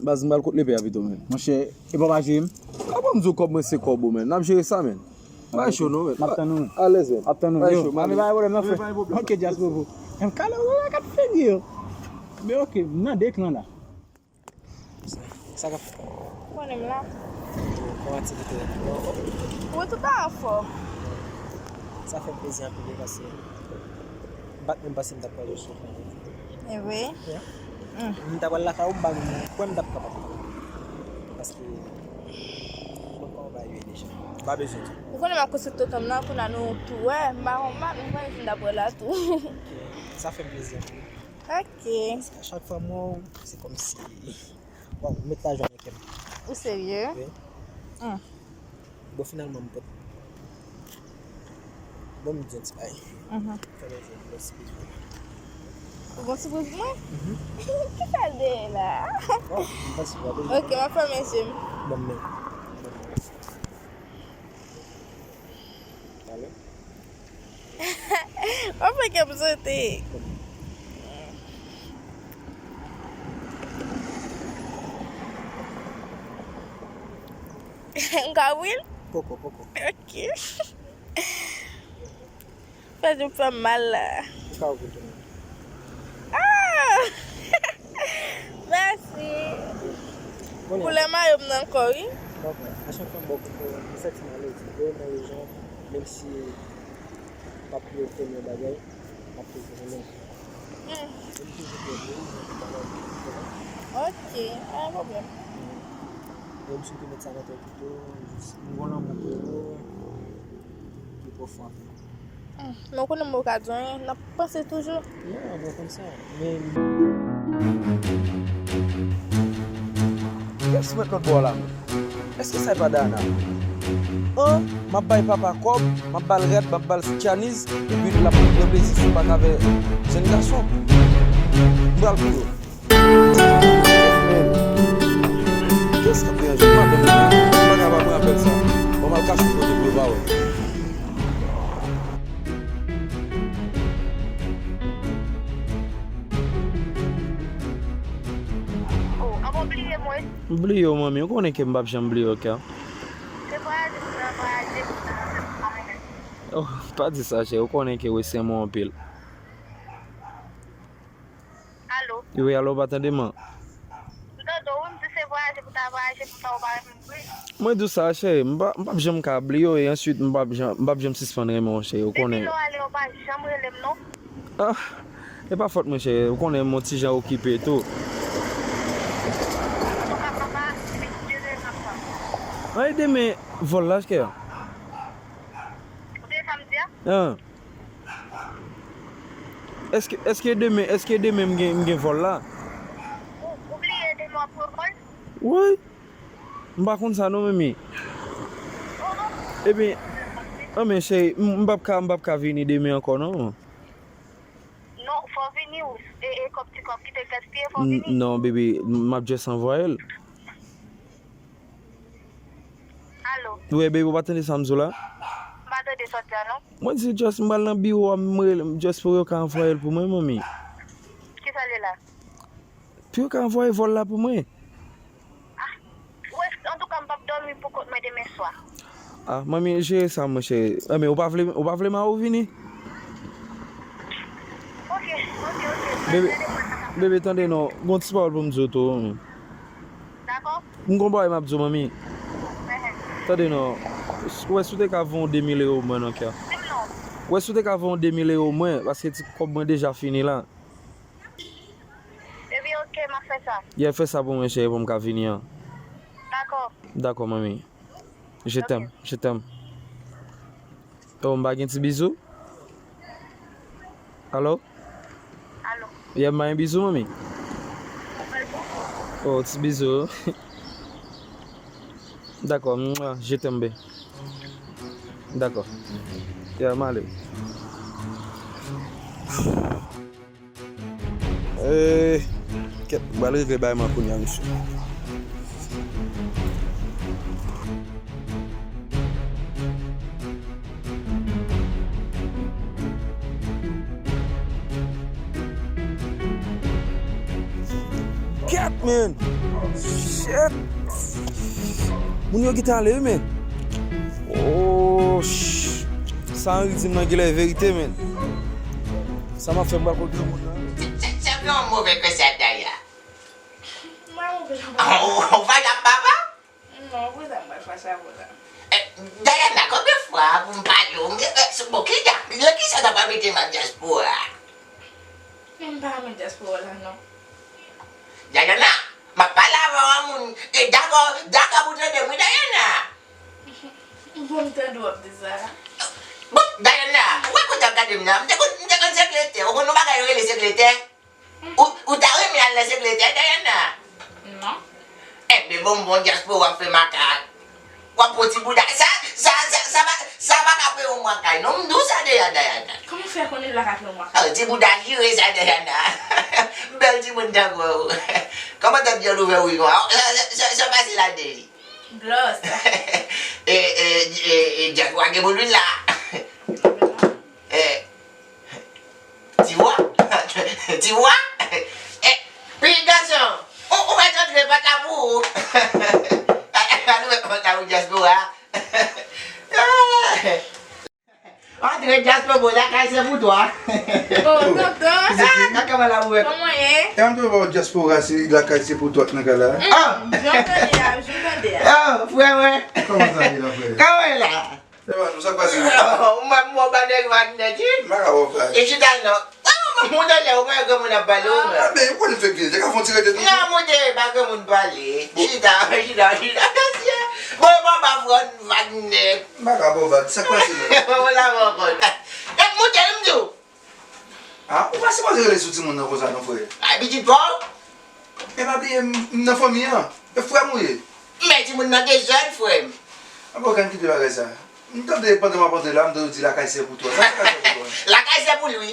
Baz, m pral kot lepè a pito, men. Monchè, epa w pa jere m? Kòman m di w kòb mwen se kòb ou, men? N ap jere sa, men. Pa cho non, men. M ap tann ou, men. Alèz, men. M ap tann ou, yo. Pa cho, pa gen pwoblèm, non, frè. Ok, djaz bobo. M kale w la, kat figi yo. Men ok, m nan de ekran la. Sa k ap fèt? Ou konnen m la. Bon aktivite. Ou tout anfòm. Sa fè m plezi anpil, wi, paske m pa t menm panse m t ap pral jwenn sou ekran jodi. E vre? Yeah. M ta pral lakay ou, m pa menm kwè m t ap kapab. Paske mwen pa anba yo deja. M pa bezwen tou. Ou konnen m ap konsilte tonton m nan, kounye a nou tou wè, m pa konn, m pa menm konnen si m t ap wè l la tou. Ok. Sa fè m plezi anpil. Ok. Paske a chak fwa m wè w, se kòmsi, waw, m met lajan nan kè m. Ou serye? Wi. Hmm. Bon, finalman, m pot. Bon, m di yon ti bagay. Mhm. Fè mwen jwenn yon sipriz pou mwen. Ou gon sipriz pou mwen? Mhm. Ki sa l dèyè la? Bon, m pa si w ap. Ok, m ap fèmen je m. Bon, men. Bon, men. Alo? W ap fè kè m sote. M ka ouvri l? Poko, poko. Ok. Fè di m fè m mal la. Ou ka ouvri l tou. Ah! Mèsi. Koulè mayo m nan ankò, wi. Dakò. A chak fwa m ba w kòb, m santi m alèz. Lè w nan rejon, menm si m p ap peye w premye bagay, m ap toujou renmen w. Hmm. E m toujou prè pou ou, jan m te pale avè w. Ok, pa gen pwoblèm. Hmm. E m sou tou met sa nan tèt ou tou, jis m gon lanmou pou ou, ki pwofon anpil. Hmm, men w konnen m poko ka di w anyen, n ap panse toujou. Non, mwen konn sa. Men Sou mèt lòt bò la menm. Èske sa e pa Dayana? An, m ap bay papa kòb, m ap ba l rad, m ap ba l tchaniz, epi l ap pran plezi sou m pa ka avè jèn gason. M pral pou yo. Men, kiyès k ap deranje m? Madanm mwen, m pa ka pa pran apèl sa. Bon, m al kache kote pou yo pa wè. Oh, an bon bliye mwen. M bliye w, manmi. Ou konnen ke m p ap janm bliye w, kè. Se vwayaje pou nan vwayaje pou nan. Oh, pa di sa, cheri. Ou konnen ke w se mwen anpil. Alo? Wi, alo, w pa tande m? M tande w, wi, m di se vwayaje pou ta vwayaje pou ta, ou pa renmen m vre. Mwen di w sa, cheri. M pa, m p ap janm ka bliye w, e answit, m p ap janm, m p ap janm sispann renmen w, cheri. Ou konnen. Depi lè w ale, ou pa janm rele m, non. Ah, e pa fòt mwen, cheri. Ou konnen m on ti jan okipe tou. Antouka, papa, se demen m ap tann. An, e demen vòl la, cheri. Ou tande sa m di a? An. Èske, èske demen, èske demen m gen, m gen vòl la? Ou, ou bliye demen w ap pran vòl? Woy. M pa konn sa non, manmi. Oh, oh. Ebyen, an men, cheri, m, m p ap ka, m p ap ka vini demen ankò, non. Non, fò w vini, w, e, e kòb ti kòb ki te gaspiye, fò w N-, vini. Non, baby, m ap just anvwaye l. Alo? Wi, baby, ou pa tande sa m di w la? M pa tande sa w di a, non. Mwen di just m pral nan biwo a, m rele, just pou yo ka anvwaye l pou mwen, manmi. Kisa l ye la? Pou yo ka anvwaye vòl la pou mwen. Ah, wè, antouka, m p ap dòmi pou kont mwen demen swa. Ah, manmi, jere sa, monchè. Enben, ou pa vle, ou pa vle Mawou vini? Ok, ok, ok. Bebe, bebe, tande non, gon ti pawòl pou m di w tou, manmi. Dakò. M gon bagay m ap di w, manmi. Ehe. Tande non, ou wè si w te ka voye yon de mil ewo mwen non, kè. Di m non. Ou wè si w te ka voye yon de mil ewo mwen, paske ti kòb mwen deja fini la. Epi ok, m ap fè sa. Yeah, fè sa pou mwen, cheri, pou m ka vini an. Dakò. Dakò, manmi. Je t'aime, je t'aime. Oh, m pa gen ti bizou? Alo? Alo? Yeah, m pa gen bizou, manmi? Ou fè l pou mwen? Oh, ti bizou. Dakò, mwa, je t'aime, bae. Dakò. Yeah, m ale. Eh, kèt, m pral regle bay mwen kounye a, mesye. Kèt, man! Shit! Moun yo gentan ale, wi, man. Oh, sh-, sa Henry di m nan genlè verite, man. Sa m ap fè, m pral kot granmoun nan. Se, se, se yon move konsèy, Daya. Mwen move nan papa. Ou, ou valab papa? Non, pou sa m pral fache avè w la. Eh, Dayana, konbyen fwa pou m pale w? M, eh, bon, ki, nan kisa w ta pral mete m ak dyaspora? M pa renmen dyaspora la, non. Dayana, m ap pale avè w an moun. E dakò, dakò pou tande m, wi, Dayana. Bon, m tande w ap di sa. Bon, Dayana, ou wè kote w ap gade m nan? M te konn, m te konn sekretè. Ou konn yon bagay yo rele sekretè? Ou, ou ta renmen al nan sekretè, Dayana? Non. Enben, bon, bon, dyaspora w ap fè makak. W ap pran ti bouda. Sa, sa, sa, sa pa, sa pa ka peye yon mwa kay, non, m di w sa deja, Dayana. Kòman w fè konnen l pa ka peye yon mwa kay? Ah, ti bouda jire sa, Dayana. Bèl timoun tankou w. Kòman tèt vyann ouvè wi konsa? Sa, sa, sa, sa pase ladan li. Blòs. E, e, e, e, dyaspora gen pou lwil la. E, Ti vwa? Ti vwa? Eh, pitit gason, ou, ou mèt antre pòt la pou ou. Al ouvè pòt la pou dyaspora. Antre dyaspora, lakay se pou twa. Oh, tonton. Ah, kaka mwen la ouvè. Kòman ye? E an tou dyaspora, se lakay se pou twa nan kay la. Ah! Jan tande a, jan tande a. Ah, frè mwen. Kòman sa ye la, frè? Kòman ye la? Se pa nou, sa k pase menm? Ou menm, ou pa nèg vag nèt, wi. M pa ka wè w vag. E chita non. Ah, ou menm, ou tande, ou pa wè granmoun ap pale, ou menm. Ah, men, ou konn fè vye, te ka fè yon ti rete tou. Non, monte, pa granmoun pale. Bon. Chita, chita, chita. Bon, e papa fròn vag nèt. M pa ka ba w vag, sa k pase menm? Bon, la, bon, bon. E monte, m di w. Ah, ou pa sipoze rele sou timoun nan konsa non, frè. Ay, pitit pa w. E pa bliye, m, m nan fanmi an. E frè m ou ye? Men timoun nan dezòd, frè m. Apa w ka kite bagay sa? M tande pandan m ap antre la, m tande w di lakay se pou twa. Sa lakay se pou twa? Lakay se pou l, wi.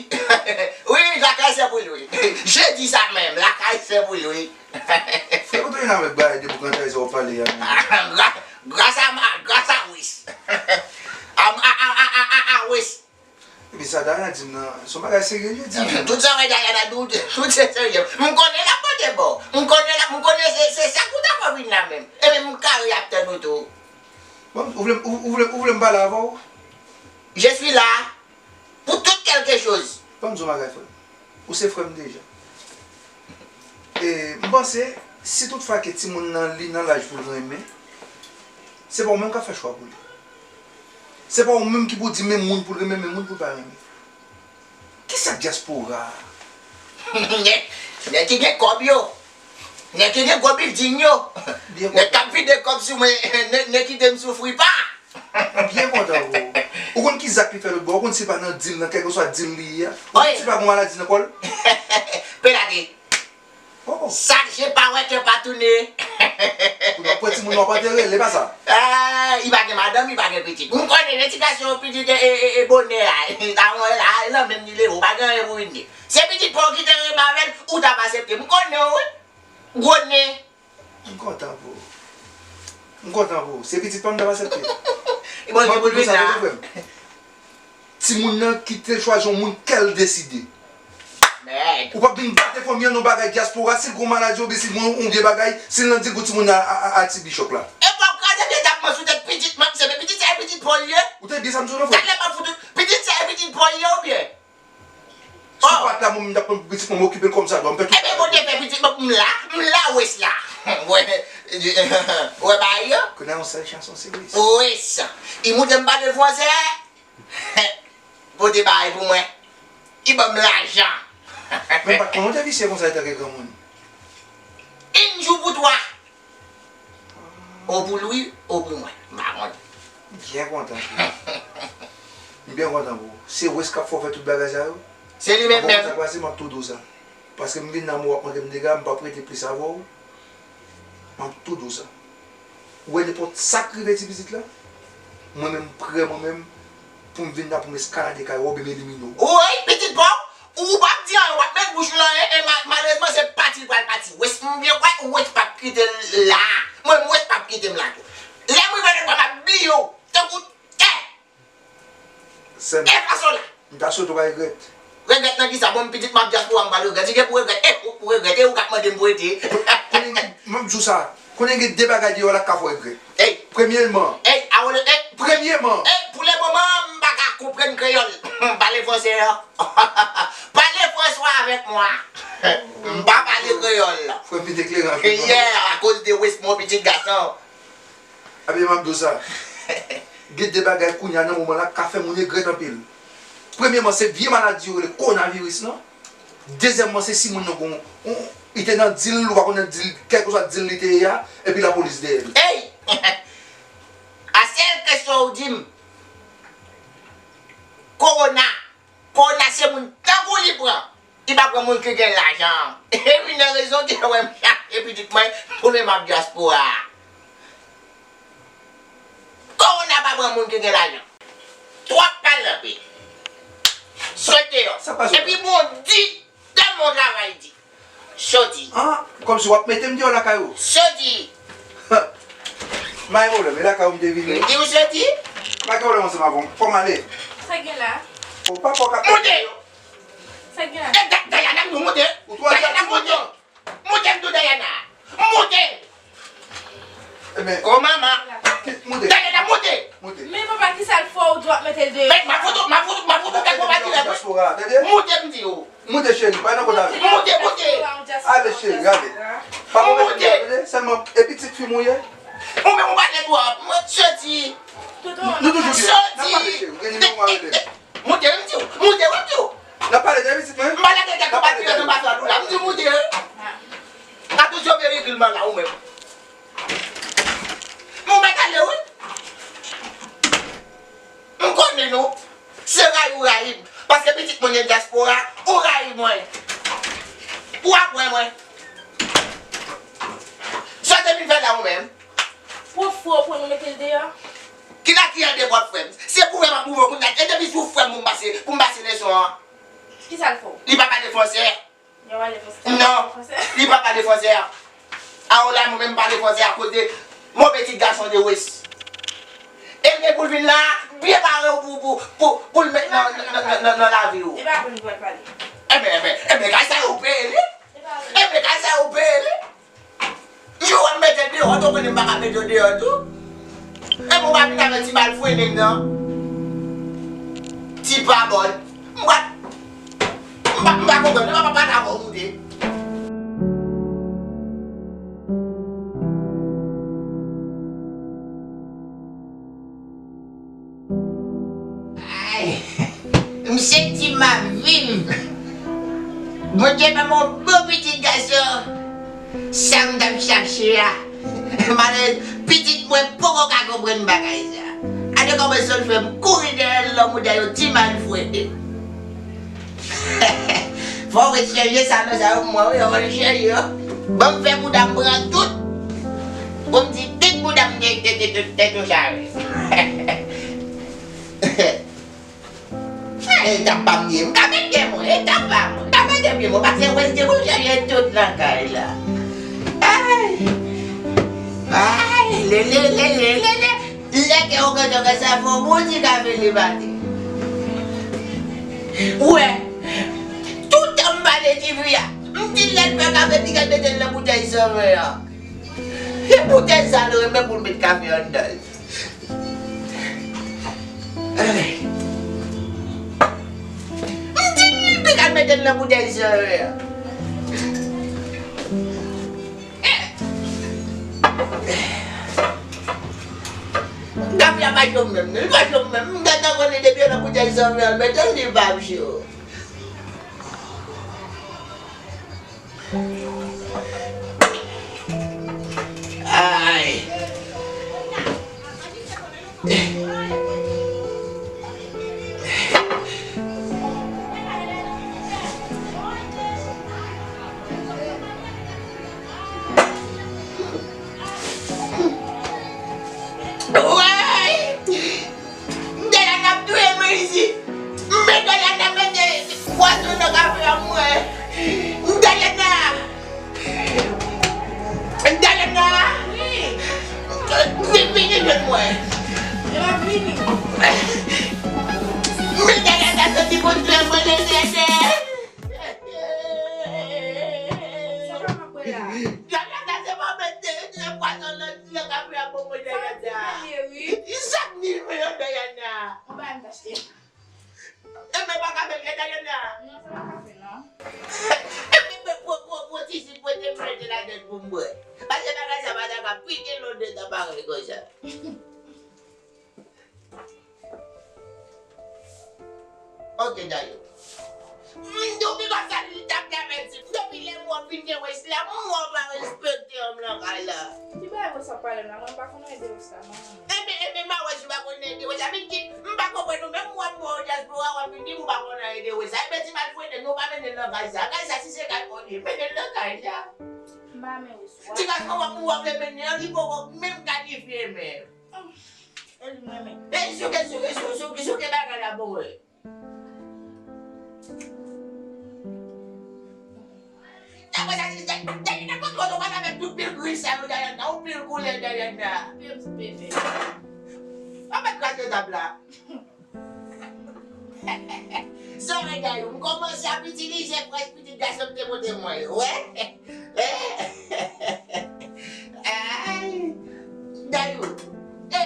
Wi, lakay se pou l, wi. Je di sa menm, lakay se pou l, wi. Frè, kote w jwenn avèk bagay de boukantay sa w ap pale a menm? Gra-, gras a ma-, gras a Wes. A, a, a Wes. Epi sa Dayana di m nan, se yon bagay serye li di m. Tout sa wè Dayana di w, tout se serye. M konnen l ap pote ba w. M konnen l ap, m konnen se, se sa k ou ta fè vin la menm. Epi m kare ap tann ou tou. Bon, ou vle, ou, ou vle, ou vle m pale avè w? Je suis là pour toute quelque chose. Ban m di w yon bagay, frè. Ou se frè m deja. E m panse, si tout fwa ke timoun nan li nan laj pou l renmen, se pa ou menm k ap fè chwa pou li. Se pa ou menm ki pou di men moun pou l renmen, men moun pou l pa renmen. Kisa k dyaspora a? Nèg, nèg ki gen kòb yo. Nèg ki gen gwo bilding yo. Nèg k ap vide kòb sou mwen, ne, ne kite m soufri pa. Byen kontan pou ou. Ou konn ki zak li fè lòt bò? Ou konn si pa nan dil nan, kèlkeswa dil li ye a? Ou konn si pa gon maladi nan kò l? Pelade. Oh, oh. Sa je pa wè kè pa tounen. Ou nan pran timoun nan w ap antere l, e pa sa? Ah, li pa gen madanm, li pa gen pitit. M konnen ledikasyon pitit e, e, e, e bonè a. Nan menm nivo, ou pa gen anyen pou vin di. Se pitit pa w ki te renmen avè l, ou t ap aksepte. M konnen w, wi. Gwo nen. M kontan pou ou. M kontan pou ou. Se pitit pa m, m t ap aksepte. Bon, m ap di w sa, tande, frè m. Timoun nan kite l chwazi yon moun kè l deside. Ou p ap vin gate fanmi an nan bagay dyaspora, si l gon maladi oubyen si l gon yon vye bagay, si l nan di pou timoun nan a, a, a, a ti bichòk la. E w ap kraze vye tapman sou tèt pitit, m ap seve pitit sa, e pitit pa w l ye. Ou tande byen sa m di w nan, frè? Talè m ap fout ou, pitit sa, e pitit pa w l ye oubyen? Si w pa t la, mwen menm m t ap pran pitit mwen, m okipe l kòmsadwa, m fè tout bagay. Ebyen, Bondye fè pitit mwen, m la, m la, Wes la. Wè, wè bagay yo? Kounye a yon sèl chanson, se Wes. Wes. Li montre m pale fransè. Pote bagay pou mwen. Li ban m lajan. Men m pa t konnen w te visye konsa etanke granmoun. Yon jou pou twa. Ou pou l wi, ou pou mwen. M pa konn. M byen kontan pou ou. M byen kontan pou ou. Se Wes k ap fè w fè tout bagay sa yo? Se li menm menm. Sa k pase, m ap tou di w sa. Paske m vin nan men w, w ap manke m dega, m p ap rete plis avè w. M ap tou di w sa. Ou wè nenpòt sa k rive ti pitit la, mwen menm m prè mwen menm pou m vin la pou m eskalade kay ou oubyen m elimine w. Woy, pitit pa w, ou p ap di anyen, w ap met bouch ou nan anyen, e ma-, malerezman se pati l pral pati. Wes, m byen kwè Wes p ap kite l la. Mwen, Wes p ap kite m la tou. Lè m rive lòt bò, m ap bliye w tankou tè. Sè m. E fason la. M ta swete w pa regrèt. Regrèt nan kisa? Bon, m pitit m ap dyaspora, m pral regrèt. Si gen pou regrèt, e ou pou regrèt, e ou k ap mande m pou rete. Konnen gen, m ap di w sa, konnen gen de bagay deyò la k ka fè w regrèt. Ey! Premyèman. Ey, a w le, ey! Premyèman. Ey, pou le moman, m pa ka konprann kreyòl. Pale fransè an. Pale franswa avèk mwa. M pa pale kreyòl. Frè m vin eklere anpil. Yeah, akoz de Wes, mon pitit gason. Ebyen, m ap di w sa. Gen de bagay kounye a nan moman la k ka fè moun regrèt anpil. Premyèman, se vye maladi yo rele kowonaviris lan. Dezyèmman, se si moun nan gon, on, li te nan dil, ou pa konn nan dil, kèlkeswa dil li te ye a, epi lapolis dèyè l. Ey! A sèl kesyon ou di m, kowona, kowona se moun tankou li pran. Li pa pran moun ki gen lajan. E youn nan rezon ki fè w wè m chache pitit mwen pou l menm ap dyaspora a. Kowona pa pran moun ki gen lajan. Twòp pale anpil. Sot deyò. Sa pa sot. Epi bon di, tèlman w travay di. Soti. Ah, kòmsi w ap mete m deyò lakay ou? Soti. Ha. M pa gen pwoblèm, e lakay ou m te vini. M di w soti. M pa gen pwoblèm ansanm avè w. Fò m ale. Sa gen la? O papa w k ap... Monte! Sa gen la? E Da-, Dayana, m di w monte. Ou twò Dayana, monte. Monte, m di w Dayana. Monte! Ebyen, o manman. Monte. Dayana, monte! Monte. Men papa, kisa l fè w, w ap mete l deyò? Men, m ap fout ou, m ap fout ou, m ap fout ou kèk papa ki lè. Dyaspora, tande? Monte, m di w. Monte, cheri, pa nan kòd avè m. Monte, monte! Ale, cheri, ale. Pa pwoblèm, tande? Sèlman, e pitit fi m ou ye? Ou menm ou pale twòp. Mwen, soti. Nou toujou byen. N ap pale, cheri. Ou gen nimewo m a rele. Monte, m di w. Monte, wi, m di w. N ap pale de pitit mwen. M pa lage kèk patriyòt anba sa tou la. M di w monte. Attention, péricule, man la, ou menm. Mwen mèt ale, wi. M konnen nou. Se rayi ou rayi m. Paske pitit mwen gen dyaspora, ou rayi mwen. Ou ap wè mwen. Sa w te vin fè Tande bòt frè m. Se pou frè m ap pwouve w kounye a. E depi sou frè m pou m pase, pou m pase leson an. Kisa l fè w? Li pa pale fransè. Yo pale fransè. Non, li pa pale fransè. A w la, mwen menm pale fransè akoz de move ti gason de wes. E l gen pou l vin la, prepare w pou, pou, pou, pou l met nan, nan, nan, nan, nan lavi w. E pa pou l pral pale. Enben, enben, enben, kay sa yo peye li. E pa vre. Enben, kay sa yo peye li. Jou w ap mete l deyò, tou konnen m pa ka mete w deyò tou. Epi w pa vin avè ti bal frennen nan. Ti pabòl. M pa, m pa, m pa konprann, m pa, pa, pa ta bon moute. Ay, m santi m ap vin. Bondye ban m yon bon pitit gason. Sa m t ap chache a. Malerèz, pitit mwen poko ka konprann bagay sa. Gade kòman sa l fè m kouri dèyè lòm ou dèyè yon ti mal fwete. Fò w ret chèche sa nan sa yo pou mwen, wi, fò w ret chèche yo. Ban m fè bouda m pran tout. Pou m di tout bouda m te, te, te, te, te touche avè. E tap pa m ye. M ka mete mwen, e tap pa mwen. M ka mete pye mwen, paske wè se pou chanje tout nan kay la. Ay. Ay, lele, lele, lele. Lè ke w kontan konsa, fò w bon ti kafe li bati. Ou wè, toutan m pale ti fi a, m di lè l fè kafe, piga l mete l nan boutèy san ven an. E boutèy sa l renmen pou l met kafe anndan l. M di li, li pral mete l nan boutèy san ven an. Kafe a pa cho menm, li pa cho menm. M gentan konnen depi yo nan boutèy san ven an, mete l, li pa cho. Ay. Woy! Dayana ap touye mwen isit. Men Dayana mete pwazon nan kafe a mwen. Dayana! Dayana! Wi! Vin, vini jwenn mwen. Yo ap vini. Men Dayana santi pou touye mwen, Dayana! Sa pa m ap wè la. Dayana, se mwen mete pwazon nan, nan kafe a pou mwen, Dayana. Sa di mwen ye, wi. Sa di mwen yo, Dayana. Mwen pa m t achte. Enben pa kafe l ye, Dayana. Non, se pa kafe, non. Enben pran, pran, pran ti jis, pran te plante ladan l pou m bwè. Paske bagay sa pa ta ka pike lontan parèy konsa. Ok, Dayou. M tou pi konsa li t ap travay di. Depi lè m wè w vin gen wès la, m wè w pa respekte yonm nan kay la. Ki bagay wès w ap pale la? Mwen m pa konn ede wès la, non. Enben, enben, m a wè si w pa konn ede wès la. Vin kit, m pa konprann ou menm, m wè m wè w dyaspora, w ap vin di m ou pa konn ede wès la. Enben, ti mal fwete, nou pa mennen l nan kay sa. Kay sa, si se kay pa w li ye, mennen l nan kay sa. M pa renmen wès ou a. Ti gason, w ap, w ap vle mennen an, li poko menm kalifye menm. E li m renmen. E souke, souke, souke, souke, souke bagay la pou mwen. Apre sa, Dayana, Dayana, pa twò, nou pral avèk tout pil gri sa yo, Dayana, ou pil koulè, Dayana. Pil ti bebe. Pa mèt kraze tab la. Sa wè, Dayou, m kòmanse ap itilize frèch pitit gason m te pote mwen yo, wè. Ay, Dayou, e,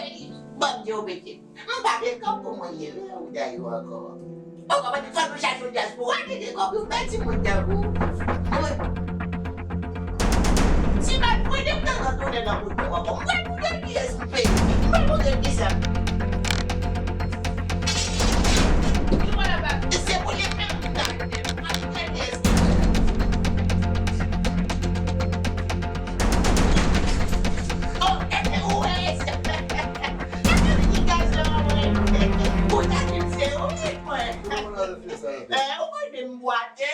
ban m di w, pitit. M pa gen kòb pou mwen ye, wi, Dayou ankò. Ou konprann, fò nou chache yon dyaspora ki gen kòb, yon bèl timoun tankou w. Wi. Si m al pran de tan nan tounen nan kote w ankò, m pral pou de pyès m peye. M pral pou de kisa. Se pou li menm m ta mete. M pral pou de pyès m peye. Oh, e, e, ou wè, e, Ou ta di m se ou menm, mwen. Ou konnen m bwate,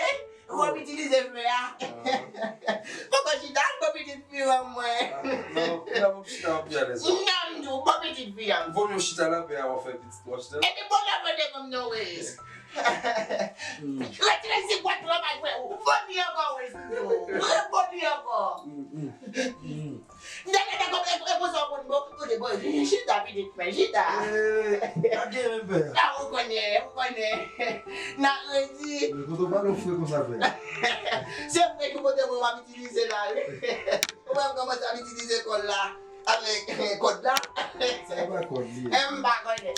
w ap itilize fè a. Poko chita, poko pitit piran mwen. Non, non, m chita, m pi alèz. Non, m Bon pitit fi a. Vaut mieux w chita lapè avan w fè pitit w ap chita. Epi bon lè mwen devan m non Wes. Retire zigwat lan pa jwe ou. Bon li ankò Wes m di w. Bon li ankò. Dènye nèg e konsa w konn bon. Kote bon chita pitit mwen chita. Pa gen menm pè. A ou konnen ou konnen. N a redi. Kote w pale w fre konsa pè. Se fre ki kote mwen w ap itilize la wi. Ou wè m kòmanse ap itilize kòl la. Avèk kòd la. Sa pa kòd li ye. M pa konnen.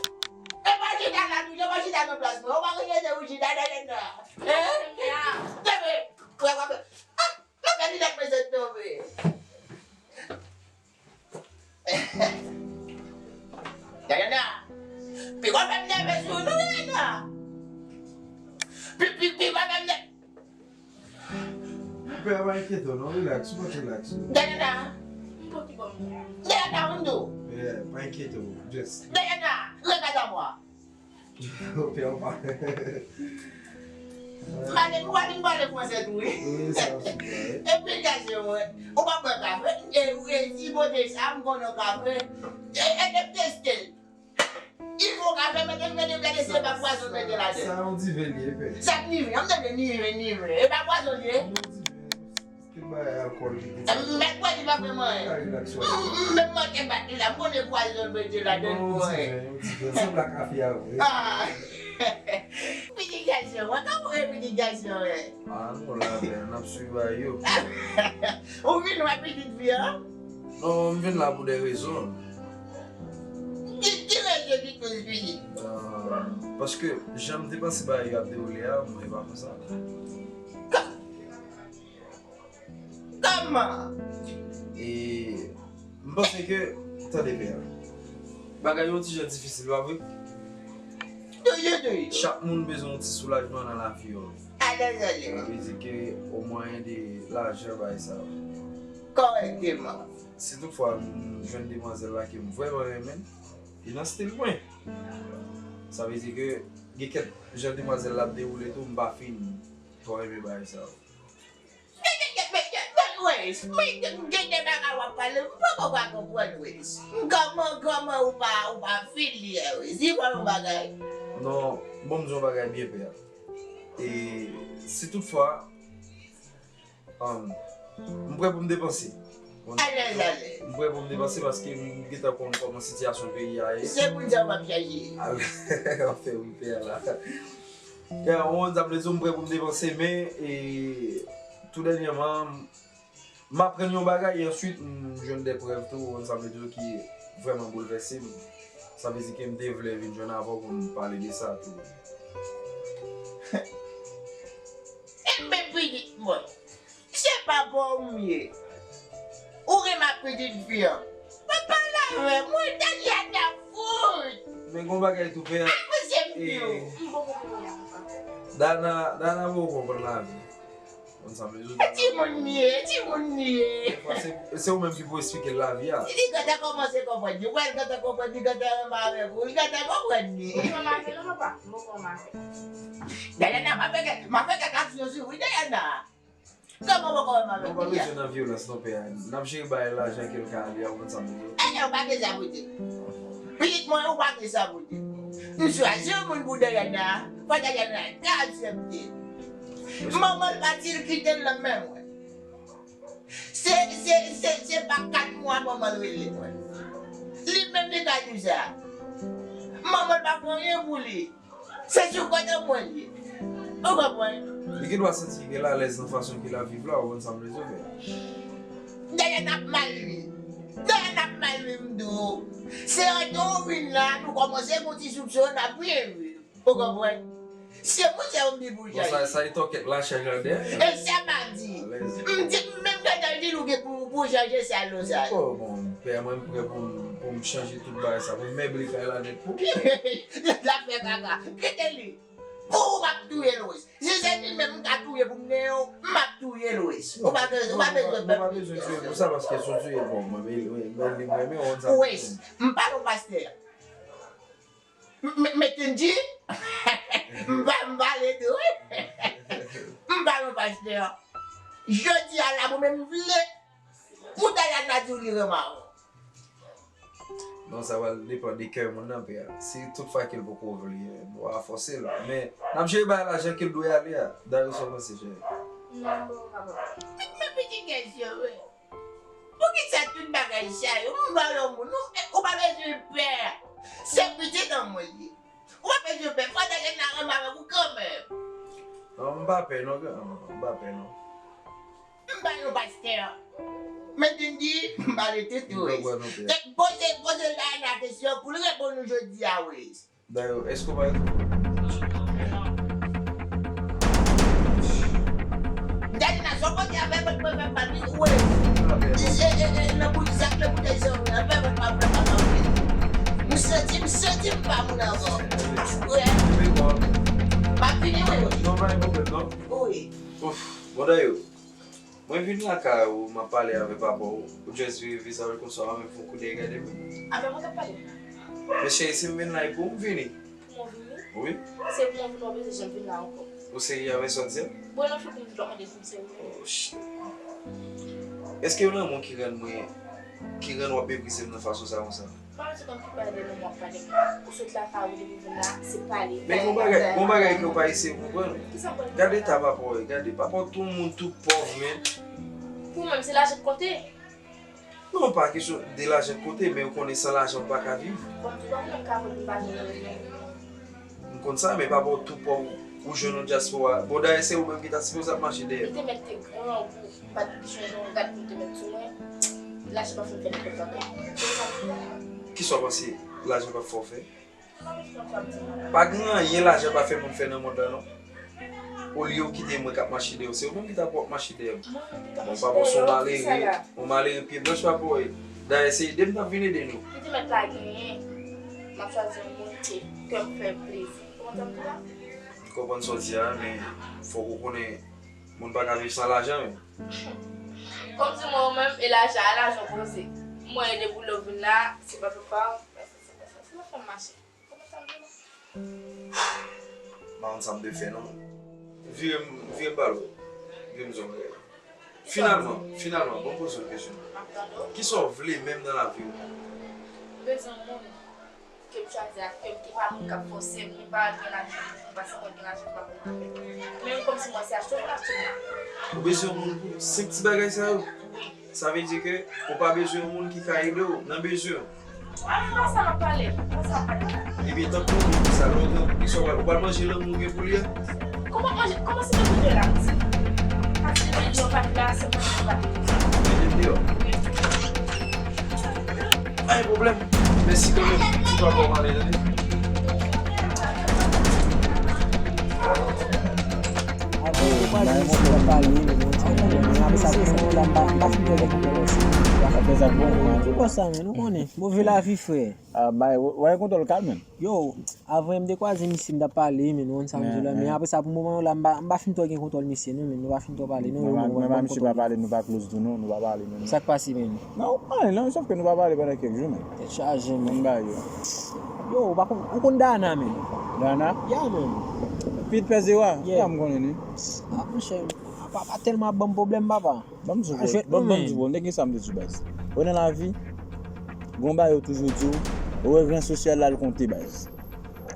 E pa chita la toujou, pa chita nan plas mwen. Ou pa regrete ou chita dèyè nan. Hein? Tebe, wè w ap ap fè linèt mwen sot tonbe. Dayana. Pi w ap fè m nève sou nou Dayana. Pi pi pi w ap fè m nève. Pè a pa enkyete w non, relax, ou pa t relax. Dayana. Dayana, ou do. Yeah, pa enkyete w, just. Dayana, regarde à moi. Pè a pa. Pale, ou pale, m pale fransè tou, wi. Wi, sa w sou pè. Esplitasyon, mwen. Ou pa bwè kafe, e, e, si pote sa, m konnen w kafe. E, e, e, teste l. Il faut ka fè mete mete mete se pa pwazon mete ladan. Sa yon diven li ye pè. Sa k niven, an m tande niven niven. E pa pwazon li ye. Yon diven. Tout bagay alkòl li gen. Mèt pwazon pa fè mwen. Ka relax wè. M menm manke bat li la, m konnen pwazon mete ladan pou mwen. Yon diven, yon diven. Sanble ak afya vre. Ah. Pitit gason, mwen ka mwen pitit gason, wè. Ah non, la pè, n ap swiv a yo. Ou vin wè pitit fi an? Non, m vin la pou de rezon. Ki, ki rezon ki koz vini? Ah, paske jan m te panse bagay yo ap dewoule a, mwen pa konsa. Ka-, kòman? E m panse ke, tande pè a. Bagay yo yon ti jan difisil, pa vre? Toujou, toujou. Chak moun bezwen yon ti soulajman nan lavi yo. Alèz, alèz. Sa vle di ke o mwayen de lajan bagay sa yo. Kòrèkteman. Si toutfwa m jwenn demwazèl la ke m vrèman renmen, li nan stil mwen. Sa vle di ke gen kèk jan demwazèl la ap dewoule tou, m pa fin twò renmen bagay sa yo. Gen, gen, gen, men, men, men, Wes, men, gen, gen, gen bagay w ap pale, m poko ka konprann, Wes. Kòman, kòman ou pa, ou pa fin li, Wes? Di mwen yon bagay. Non, bon, m di yon bagay byen pè. E si toutfwa, um, m prè pou m depanse. Alèz, alèz. M prè pou m depanse paske m gentan konn kòman sitiyasyon peyi a ye. Se pou sa w ap chache. Al-, anfen, wi, pè a la. Pè a, w konn sa m vle di w, m prè pou m depanse, men, e, tou dènyèman, m aprann yon bagay, e answit, m jwenn de prèv tou, w konn sa m vle di w, ki vrèman boulvèse m. Sa vle di ke m te vle vin jwenn avè w pou m pale de sa tou. Enben, pitit mwen, se pa pa w m ye. Ou renmen ak pitit fi an. Pa pale avè m, mwen, Dayana fout. Men gon bagay tou, pè. Apre se m di w. Dana, Dana poko konprann lavi. Konn sa m vle di w. Timoun li ye, timoun li ye. Dèfwa se, se ou menm ki pou esplike l lavi a. Li gentan kòmanse konprann li. Ou wè l gentan konprann li, gentan renmen avèk ou. Li gentan konprann li. Ou renmen avè l non papa? M poko renmen avè l. Dayana, m ap fè kèk, m ap fè kèk aksyon sou ou wi, Dayana. Kòman ou poko renmen avè l? Nou pa bezwen nan vyolans non pè a. N ap jere bagay la jan ke l ka ale a, ou konn sa m vle di w. Enben, ou pa gen sa pou di. Pitit mwen, ou pa gen sa pou di. M chwazi yon moun pou Dayana. Fò Dayana ta aksepte. Manman l pati, l kite l nan men mwen. Se, se, se, se pa kat mwa manman l rele mwen. Li menm li ka di w sa. Manman l pa fè anyen pou li. Se sou kont mwen li ye. Ou konprann? Li gen dwa santi li genlè alèz nan fason ke l ap viv la, ou konn sa m vle di w, men. Dayana ap mal viv. Dayana ap mal viv, m di w. Se antre w vin la, nou kòmanse gon ti soupsyon, n ap byen viv. Ou konprann? Se mwen sèl m di pou chanje. Bon, sa, sa e tòkèt la, chanje an dèyè. E sa m ap di. Alèz. M di, m menm gentan di nou gen pou, pou chanje sa lo sa. Oh, bon, pè, mwen m prè pou m, pou m chanje tout bagay sa. Pou m meble kay la nèt pou. L ap fè kaka. Kite li. Pou ou m ap touye l, Wes. Si se li menm m ka touye pou m genyen w, m ap touye l, Wes. Ou pa bezwen, ou pa bezwen pè. Ou pa bezwen touye pou sa, paske si w touye l, bon, mwen, mwen, mwen, mwen, mwen, mwen, mwen, Wes, m pale w pastè. M-, m-, Metenji, m pa, m pale tou, wi. M pa yon pastè. Jodi a la, mwen menm vle, pou Dayana di w li renmen avè w. Non, sa pral depann de kè moun nan, pè a. Si tout fwa ke l poko vle, nou pa fòse l. Men, n ap jere bagay la jan ke l dwe ale a. Dayou, sa w panse, cheri? Non, bon, papa. Men piti nèg yo, wi. Poukisa tout bagay sa yo? M ba yon moun, ou, ou pa bezwen pè. Se pitit an mwen li. Ou pa bezwen pè. Fò nèg la rann avèk ou kanmenm. Non, m pa pè, non, gran, m pa pè, non. M pa yon pastè. Men Tindy, m pa rete tou. Mwen wè nou pè. Kèk poze, poze Dayana kesyon pou l reponn ou jodi a, wi. Dayou, èske w pa rete? Dayana, sa w poze avè mwen, mwen menm pa vin, wi. E, e, e, nan bout zak, nan boutèy sa, avè mwen pa vle pa vle. M santi, m santi m pa moun ankò. Wi. M ap vini, wi, wi. Non, pa gen pwoblèm, non. Wi. Ouf, bon, Dayou. Mwen vin lakay ou, m ap pale avè papa w, ou just vire vizaj ou konsa, ou menm fè yon koudèy gade m. Avè mwen t ap pale. Men cheri, si m vin la, e pou ou m vini. Pou mwen vini? Wi. Se pou mwen vini, w ap bezwen janm vin la ankò. Ou serye avè sa w di a? Bon, nan fè pou m di w ap mande si m serye. Oh, shit. Èske yon lanmou ki rann mwen, ki rann w ap meprize m nan fason sa konsa? Pa di konn ki pale de nou m ap pale. Ou sot lakay ou depi vin la, se pale. Men gon bagay, gon bagay ke w pa eseye konprann. Kisa m konn? Gade eta papa w, gade. Papa w tou moun tou pòv, men. Pou mwen, se lajan k konte. Non, pa kesyon de lajan k konte, men ou konnen san lajan ou pa ka viv. Bon, m di w pa pou mwen ka konn m pa jwenn rezon. M konn sa, men papa w tou pòv, ou jwenn yon dyaspora. Bon, dayè, se ou menm ki ta sipoze ap mache dèyè. Li te mèt te grangou, m pa t bezwen yon rad pou l te mèt sou mwen. Lajan pa fin fè nenpòt bagay. Kisa w panse lajan p ap fè w fè? Pa gen anyen lajan pa fè moun fè nan mond lan, non. Olye w kite mwen k ap mache dèyè w, se ou menm ki ta pou ap mache dèyè m. Bon, papa w se yon malere, yon malere pye blanch, papa w ye. Dayè, se ede m t ap vin ede nou. Li te mèt pa genyen. M ap chwazi yon moun ke kè m fè plezi. Ou konprann sa m di la? M konprann sa w di a, men fòk ou konnen moun pa ka viv san lajan menm. Kòmsi mwen menm, e lajan, a lajan poze. Mwen, depi lè w vin la, se pa papa w, se pa sa, se pa sa, se pa fè m mache. Kòman sa m vin la? M pa konn sa m te fè non. Vire m, vire m ba l. Vire m di w yon bagay. Finalman, finalman, bon, poze yon kesyon. M ap tande w. Kisa w vle menm nan lavi w? M bezwen yon moun ke m chwazi ak kè m, ki pa moun k ap fòse m, li pa gen lajan pou m, paske mwen gen lajan m pa pou m avè l. Men kòmsi mwen se achte m achte m. Ou bezwen yon moun pou senp ti bagay sa yo? Wi. Sa vle di ke ou pa bezwen yon moun ki ka ede w nan bezwen w. A, pa sa m ap pale. Pa sa m ap pale. Ebyen, tankou w di sa, lè w gen, kisa w pral, ou pral manje lanmou w gen pou li a? Kòman manje? Kòman se manje la? Pase manje w pa t la, se manje w pa t. Mete m deyò. Pa gen pwoblèm. Mèsi kanmenm. Ti papa w pale, tande. Apre, ou pa jwenn si w ap pale, men bon, ti papa w, men apre sa, pou mwen la, m pa, m pa fin fè lè pou mwen osi. Sa fè sa bon, man. Ki konsa, men, ou konnen. Move lavi, frè. Ah, bay, w-, w gen kontwòl kal, men. Yo, avan m te kwaze misye, m t ap pale, men ou konn sa m di w la, men apre sa, pou moman yo la, m pa, m pa fin twò gen kontwòl misye, non, men nou pa fin twò pale, non, mwen pa, mwen pa, misye pa pale, nou pa close tou, non, nou pa pale, men. Sa k pase, men? Non, ou pale, non, sòf ke nou pa pale pandan kèk jou, men. Tèt chaje, men. Mwen ba yo. Yo, ou pa konn, ou konn Dana, men? Dana? Ya, men. Pit pèse wa? Ya, m konnen li. Ah, monchè, apa, pa tèlman ap ban m pwoblèm, papa. Ban m di w, ban m di w, nèg gen sa m te di w, baz. Ou nan lavi, gon bagay yo toujou di w, revyen sosyal la l konte, baz.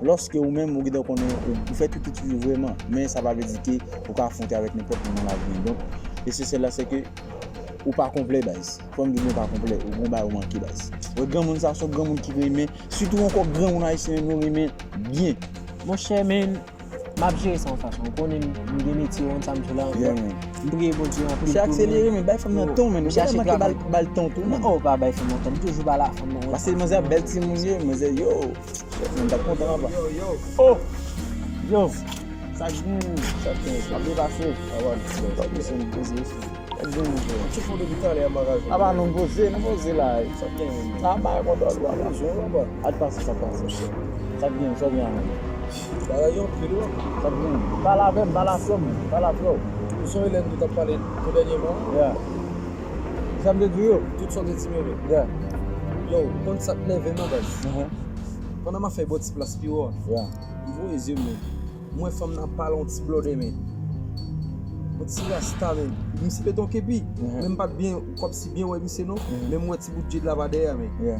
Lòske ou menm, ou gentan konnen, ou, ou fè tout etid ou vrèman, men sa pa vle di ke ou ka afwonte avèk nenpòt moun nan lavi. Donk, esansyèl la, se ke ou pa konplè, baz. Fò m di w, ou pa konplè, ou gon bagay ou manke, baz. Wè granmoun sa, se yon granmoun ki renmen, sitou ankò granmoun ayisyen menm, yo renmen byen. Monchè, men, m ap jere sa yon fason. Ou konnen m, m gen metye, ou konn sa m di w la. Yeah, man. M priye Bondye anpil pou nou. Se akselere, men bay fanm nan tan, men. Ou gentan manke ba l, ba l tan tou, men. Oh, pa bay fanm nan tan. M toujou ba la fanm nan. Paske manzè bèl timoun ye, manzè, yo. Chèf, mwen t ap kontan, papa. Yo, yo. Oh! Yo! Sa k gen? Sa k gen? Sa k gen? Ap depase. Sa va, sa k gen? Sa k gen, frè? Ti fon depi talè a, m pa ka jwenn. Apa nou poze, nou poze la. Sa k gen? Sa pa kontan, papa. Bezwen, papa. Al pase, sa k pase. Sa k gen, sa k gen? Bagay yo anpil, wi. Sa k gen? Pale avè m, pale avè m, pale avè w. Ou sonje lè nou t ap pale tou dènyèman? Yeah. Sa m te di w yo? Tout sa w te di m yo, men. Yeah. Yo, konn sa k nève m nan, baz? Mhm. Pandan m ap fè bò ti plas pi wo a, yeah, m voye zye m, men m wè fanm nan pale yon ti blòdè, men. Yon ti rasta, men. Misye mete yon kepi. Mhm. Men m pa t byen, kòmsi byen wè misye, non. Mhm. Men m wè ti bout djed la pa dèyè, men. Yeah.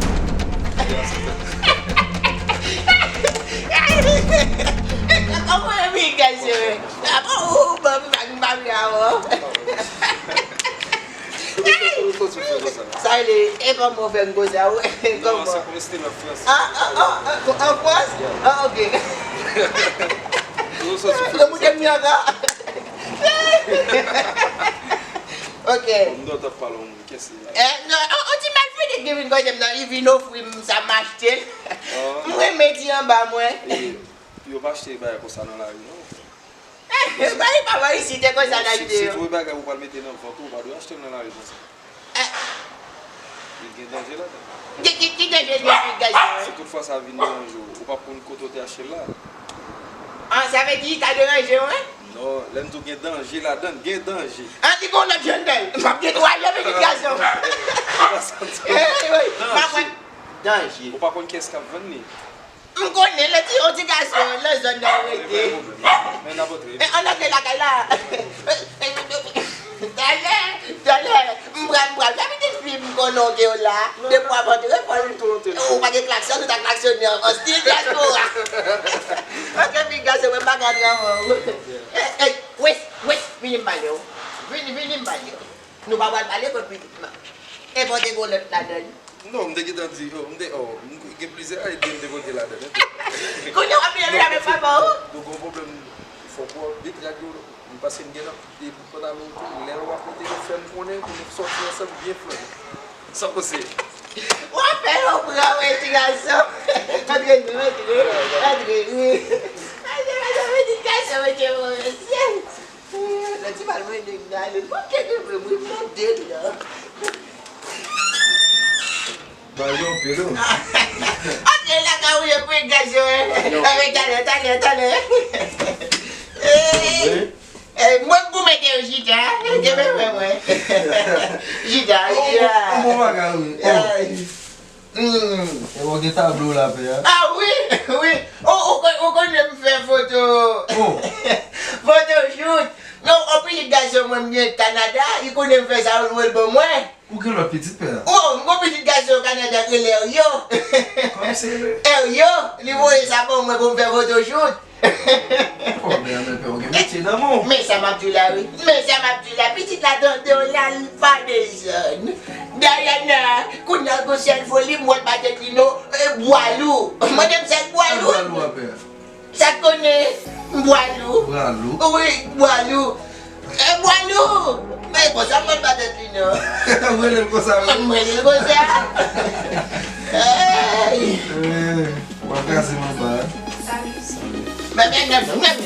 Kòman yo vin gaz yo? Apa ou ban m bag m pa vle avè w? Sa rele, e kòman w fè m konsa? Ou e kòman? Non, se pou reste nan Frans. Ah, ah, ah, ah, an Frans? Ah, ok. Ou sòti Frans. Yo moute m ankò. Ok. M dwe t ap pale yon moun. Kiyès li la? Eh, non, on, on ti malfrite ki vin kote m nan, li vin ofri m sa, m achte l. Ah. M renmen ti anba mwen. E, yo pa achte bagay konsa nan lari, non. Eh, bagay pa ba isit, e konsa n achte yo. Si, si w twouve bagay ou pral mete nan vant ou, ou pa dwe achte l nan lari konsa. Eh. Li gen danje ladan. Ki, ki, ki danje li gen, gaz yo? Si tout fwa sa vin deranje w, ou p ap konn kote w te achte l la. Ah, sa vle di li ka deranje w, wi? Non, lè m di w gen danje ladan, gen danje. Ah, li gon lòt jan dan. M ap gen twa jan pitit gason. Ou pa santi w? Eh, wi. M ap wè danje. Ou pa konn kiyès k ap vann li? M konnen, lè ti, yon ti gason, lè zòn nan rete. Men n ap antre. Eh, ann antre lakay la. Talè, talè. M pral, m pral fè pitit fi m konnen w ke w la. Depi w ap antre, fò l. Ou pa gen klaksòn, ou ta klaksone an, an stil dyaspora. Ok, pitit gason, mwen pa ka antre anvan w. Eh, eh, wes, wes, vini m pale w. Vini, vini m pale w. Nou pa pral pale kot pitit mwen. E pa w te gen lòt ladan l? Non, m te gentan di, oh, m te, oh, m gen plizyè ide m te pote ladan l, wi. Kounye a w ap vin avè papa w? Nou gon pwoblèm, fòk w ap vit rad yo, paske m gen nan, e pandan nou tou, lè w ap monte, yo fè m konnen pou nou sòti ansanm byen flanke. Sa w panse? W ap fè yo pran, wi, ti gason. Antre, antre, antre, wi. Antre, antre, wi, ti gason, mesye, mwen, mesye. Nan ti mal mwen nèg nan ale. Bon, kèk mwen mwen monte la. Ba yo anpil, wi. Antre la ka ou ye pou gaz yo, eh. Anpil. Anpil, talè, talè, talè. Eh, eh, mwen pou mete yo chita, eh, ke mwen fè mwen. Chita, chita. Oh, bon, bon bagay, wi. Oh. Eh. Hmm. E ou gen tablo la, pè a? Ah, wi, wi. Ou, ou, kon- ou konnen m fè foto. Oh. Photoshoot. Non, yon pitit gason mwen m gen Kanada, li konnen m fè sa, l voye l ban mwen. Ou gen lòt pitit, pè a? Oh, m gon pitit gason Kanada k rele Eryo. Kòm se vre? Eryo, li voye sa ban mwen pou m fè photoshoot. Oh, men, men, pè, ou gen metye nan men w. Men sa m ap di w la, wi. Men sa m ap di w la. Pitit la tande w la, li pa bezwen. Dayana, kounye a gon sèl foli, m wè l pa tèt li non, e bwa lou. Mande m sèl bwa lou. Bwa lou a, pè. Ta konnen, m bwa lou. Bwa lou? Wi, bwa lou. E bwa lou! Men konsa mwen pa tèt li non. Ou rele l konsa wi? Mwen rele l konsa. Hey! Eh, w ap kraze m anba. Men, men, men, men,